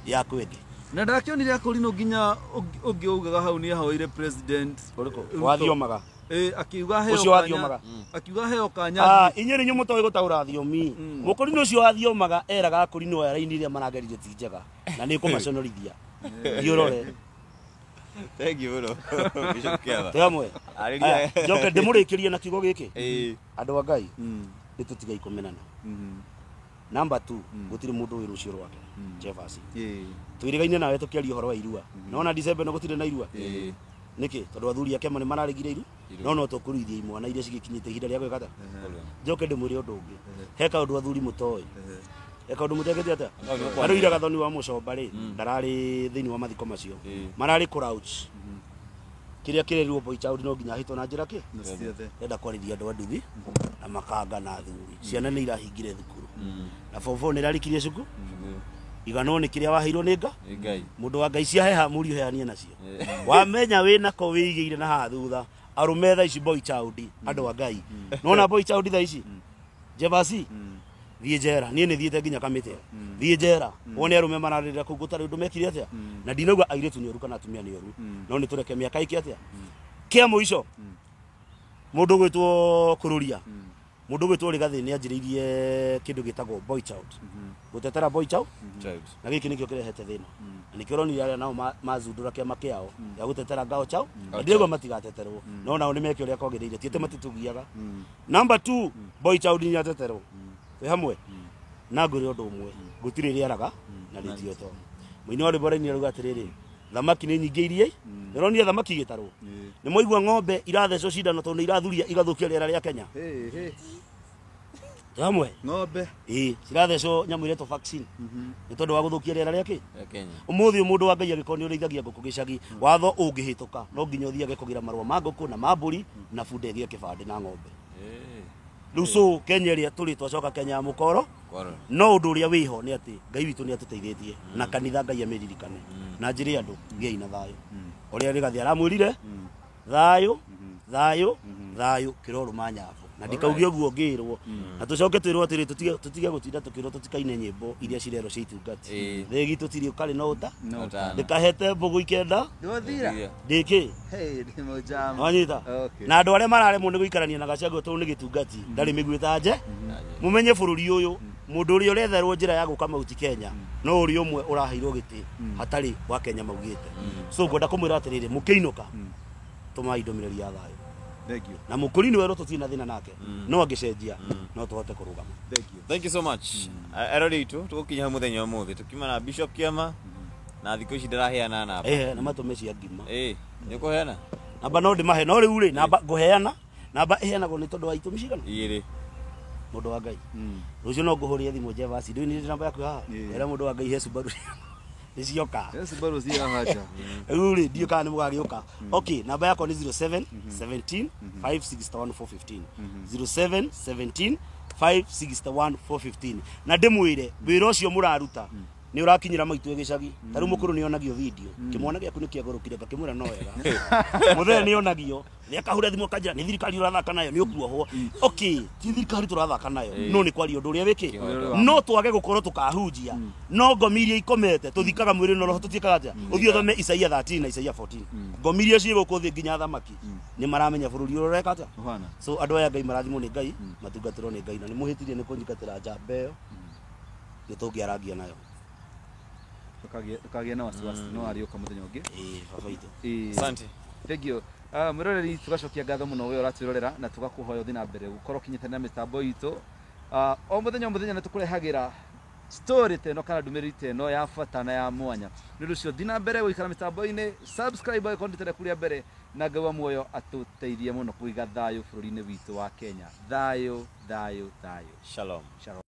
ya kwĩngĩ. Na ndakĩonire akũrinũ nginya ũngĩ augaga hau nĩ ahoire president Ũrĩkũ? Ruto. Wathiomaga. Ĩ, akiuga heo Ũcio kanya. wathiomaga. Akiuga heo kanya. Ah, inyuĩ nĩ inyuĩ mũtoĩ gũtaũra thiomi. Mũkũrinũ ũcio wathiomaga eraga akũrinũ aya raini iria marageririe ti njega na nĩ kũmaconorithia. Thiĩ ũrore. Thank you mũno, Bishop Kiama. Twĩ hamwe. Arĩria. Aya, njoke ndĩmũrĩkĩrie na kiugo gĩkĩ. Ĩĩ. Andũ a Ngai, nĩ tũtigai kũmenana. Number 2, gũtirĩ mũndũ wĩ rũciũ rwake. Jefferson, twĩrĩgaine nawe tũkĩaria ũhoro wa irua. Nona December ĩno gũtirĩ na irua. Nĩkĩ? Tondũ athuri a kĩama nĩ mararegire iru. No tũkũruithia imwana iria cigĩkinyĩte ihinda rĩa gwĩka atĩa. Njoke ndĩmwĩre ũndũ ũngĩ, he kaũndũ athuri mũtoĩ, he kaũndũ mũtekĩte atĩa. Andũ ira Gathoni wa Mũcomba rĩ, ndararĩ thĩinĩ wa mathiko macio, mararĩ kũrauch kĩrĩa kĩrerirwo boy child no nginya ahĩtwo na njĩra kĩ. Ndĩrenda kwarĩria andũ a nduthi na makanga na athuri, ciana nĩ irahingire thukuru na form 4 nĩ irarikirie cukuru iganwo nĩ kĩrĩa waheirwo nĩ nga. Nĩ Ngai. Mũndũ wa Ngai ciaheha mũriũ heanie nacio, wamenya wĩnako wĩigĩire na haha thutha. Arũme thaa ici, boy child, andũ a Ngai, nona boy child thaa ici, Jevasi, thiĩ njera. Niĩ nĩ thiĩte nginya kamĩtĩ ĩyo. Thiĩ njera wone arũme mararĩrĩra kũu gũtarĩ ũndũ mekire atĩa. Na ndinauga airĩtu nĩ oru kana atumia nĩ oru, no nĩ tũreke mĩaka ĩke atĩa. Kĩa mũico, mũndũ gwĩtwo kũrũria, mũndũ gwĩtwo Rigathĩ nĩ anjĩrĩirie kĩndũ gĩtagwo boy child, gũtetera boy child. Child. Na gĩkĩ nĩkĩo kĩrehete thĩna, na nĩkĩo ũronire arĩa nao mazundũra kĩama kĩao gĩa gũtetera ngao chao. Na ndiraigua matigateterwo, no nao nĩ meke ũrĩa kwagĩrĩire, ti atĩ matitũgiaga. Number 2, boy child nĩ ateterwo. Twĩ hamwe na ngwĩre ũndũ ũmwe, gũtirĩ rĩaraga na rĩtioto. Mũini wa rwĩmbo raini arauga atĩrĩrĩ, thamaki nĩ nyingĩ iria nĩũronire thamaki igĩtarwo. Nĩ mwaigua ng'ombe irathecwo cindano tondũ nĩ irathuria igathũkia rĩera rĩa Kenya. Twĩ hamwe. Ng'ombe. Ĩĩ, cirathecwo nyamũ iretwo vaccine nĩ tondũ wa gũthũkia rĩera rĩa kĩ. Ya Kenya. Ũmũthĩ ũyũ, mũndũ wa Ngai, angĩkorwo nĩ ũrĩithagia ngũkũ gĩcagi, watho ũngĩhĩtũka no nginya ũthiage kũgĩra marũa ma ngũkũ na ma mbũri na bunda ĩgĩe kĩbandĩ na ng'ombe. Rĩu so Kenya ĩrĩa tũrĩ twacoka Kenya ya mũkoro. Koro. No ũndũ ũrĩa wĩho nĩ atĩ Ngai witũ nĩ atũteithĩtie na kanitha Ngai amĩririkane na njĩre andũ gĩai na thayũ ũrĩa Rĩgathĩ aramwĩrire, thayũ, thayũ, thayũ kĩrorũma nyabu na ndikauge ũguo ngĩrwo. Na tũcoke twĩrwo atĩrĩ, tũtige gũtinda tũkĩrwo tũtikaine nyĩmbo iria cirerwo cia itungati. Thĩ gitũ tirĩ ũkarĩ no ũta. No. Ũtana. Ndĩkahete mbũgũ ikenda. Ndwathira. Ndĩkĩ. Hey, ndĩ mũjama. Wanyita. Okay. Na andũ arĩa mararemwo nĩ gũikarania na Gachagua tondũ nĩ gĩtungati ndarĩ mĩguĩ ta nje, mũmenye bũrũri ũyũ mũndũ ũrĩa ũretherwo njĩra ya gũka Mount Kenya no ũrĩa ũmwe ũraheirwo gĩtĩ hatarĩ wa Kenya maugĩte. So ngwenda kũmwĩra atĩrĩrĩ, mũkĩinũka tũmai ndũmĩrĩri ya thayũ. Thank you. Na mũkũrinũ werũ tũtirĩ na thĩna nake, no angĩcenjia no tũhote kũrũgama. Thank you. Thank you so much. Erori itũ tũgũkinya hau mũthenya wa ũmũthĩ tũkiuma na Bishop Kiama na thikũ ici ndĩraheana namba. Ĩĩ, na matũme cia ngima. Ĩĩ, nĩ ũkũheana? Namba no ndĩmahe, no rĩu rĩ, namba ngũheana, namba ĩheanagwo nĩ tondũ wa itũmi cigana. Igĩrĩ. Mũndũ wa Ngai, rũciũ no ngũhũrĩre thimũ Jevasi, ndũĩ nĩ namba yaku haha. Ĩĩ. Ĩra mũndũ wa Ngai he Subaru nĩ cioka. Yes, bado si haja. Rĩu rĩ, ndiũ kana nĩ mũgagĩũka. Okay, namba yakwa nĩ 07 17 561 415, 07 17 561 415. Na ndĩmwĩre wĩra ũcio mũraruta nĩ ũrakinyĩra maitũ gĩcagi. Ta rĩu mũkũrũ nĩ onagio video, kĩmwana gĩaku nĩ kĩagũrũkire, ngakĩmwĩra no wega mũthee nĩ onagio, nĩ akahũra thimũ akanjĩra nĩ thirikari ũrathaka nayo, nĩ ũkuohwo. Okay, ti thirikari tũrathaka nayo, no nĩ kwaria ũndũ ũrĩa wĩkĩ. No twage gũkorwo tũkahunjia, no ngomi iria ikomete tũthikaga mwĩrĩ na roho tũtiĩkaga atĩa. Ũthiĩ ũthome Isaia 13 na Isaia 14, ngomi iria ciĩ gũkũ thĩ nginya thamaki nĩ maramenya bũrũri ũrĩa ũreka atĩa. Ũhana. So andũ aya Ngai marathimwo nĩ Ngai, matungatĩrwo nĩ Ngai, na nĩ mũhĩtirie nĩ kũnyingatĩra njamba ĩyo, nĩ tũngĩarangia nayo. Ndũkagĩe na wasiwasi, no arĩũka mũthenya ũngĩ. Ĩĩ, baba witũ. Ĩĩ. Asante. Thank you. Mwĩroreri, tũgacokia ngatho mũno we ũratwĩrorera, na tũgakũhoya ũthiĩ na mbere gũkorwo ũkĩnyitanĩra mĩtambo itũ. O mũthenya o mũthenya nĩ tũkũrehagĩra story ta ĩno kana ndũmĩrĩri ta ĩno ya bata na ya mwanya. Nĩ ũndũ ũcio thiĩ na mbere gũikara mĩtambo-inĩ, subscribe angĩkorwo ndĩte rĩaku rĩa mbere, na Ngai wa muoyo atũteithie mũno kũiga thayũ bũrũri-inĩ witũ wa Kenya. Thayũ, thayũ, thayũ. Shalom. Shalom.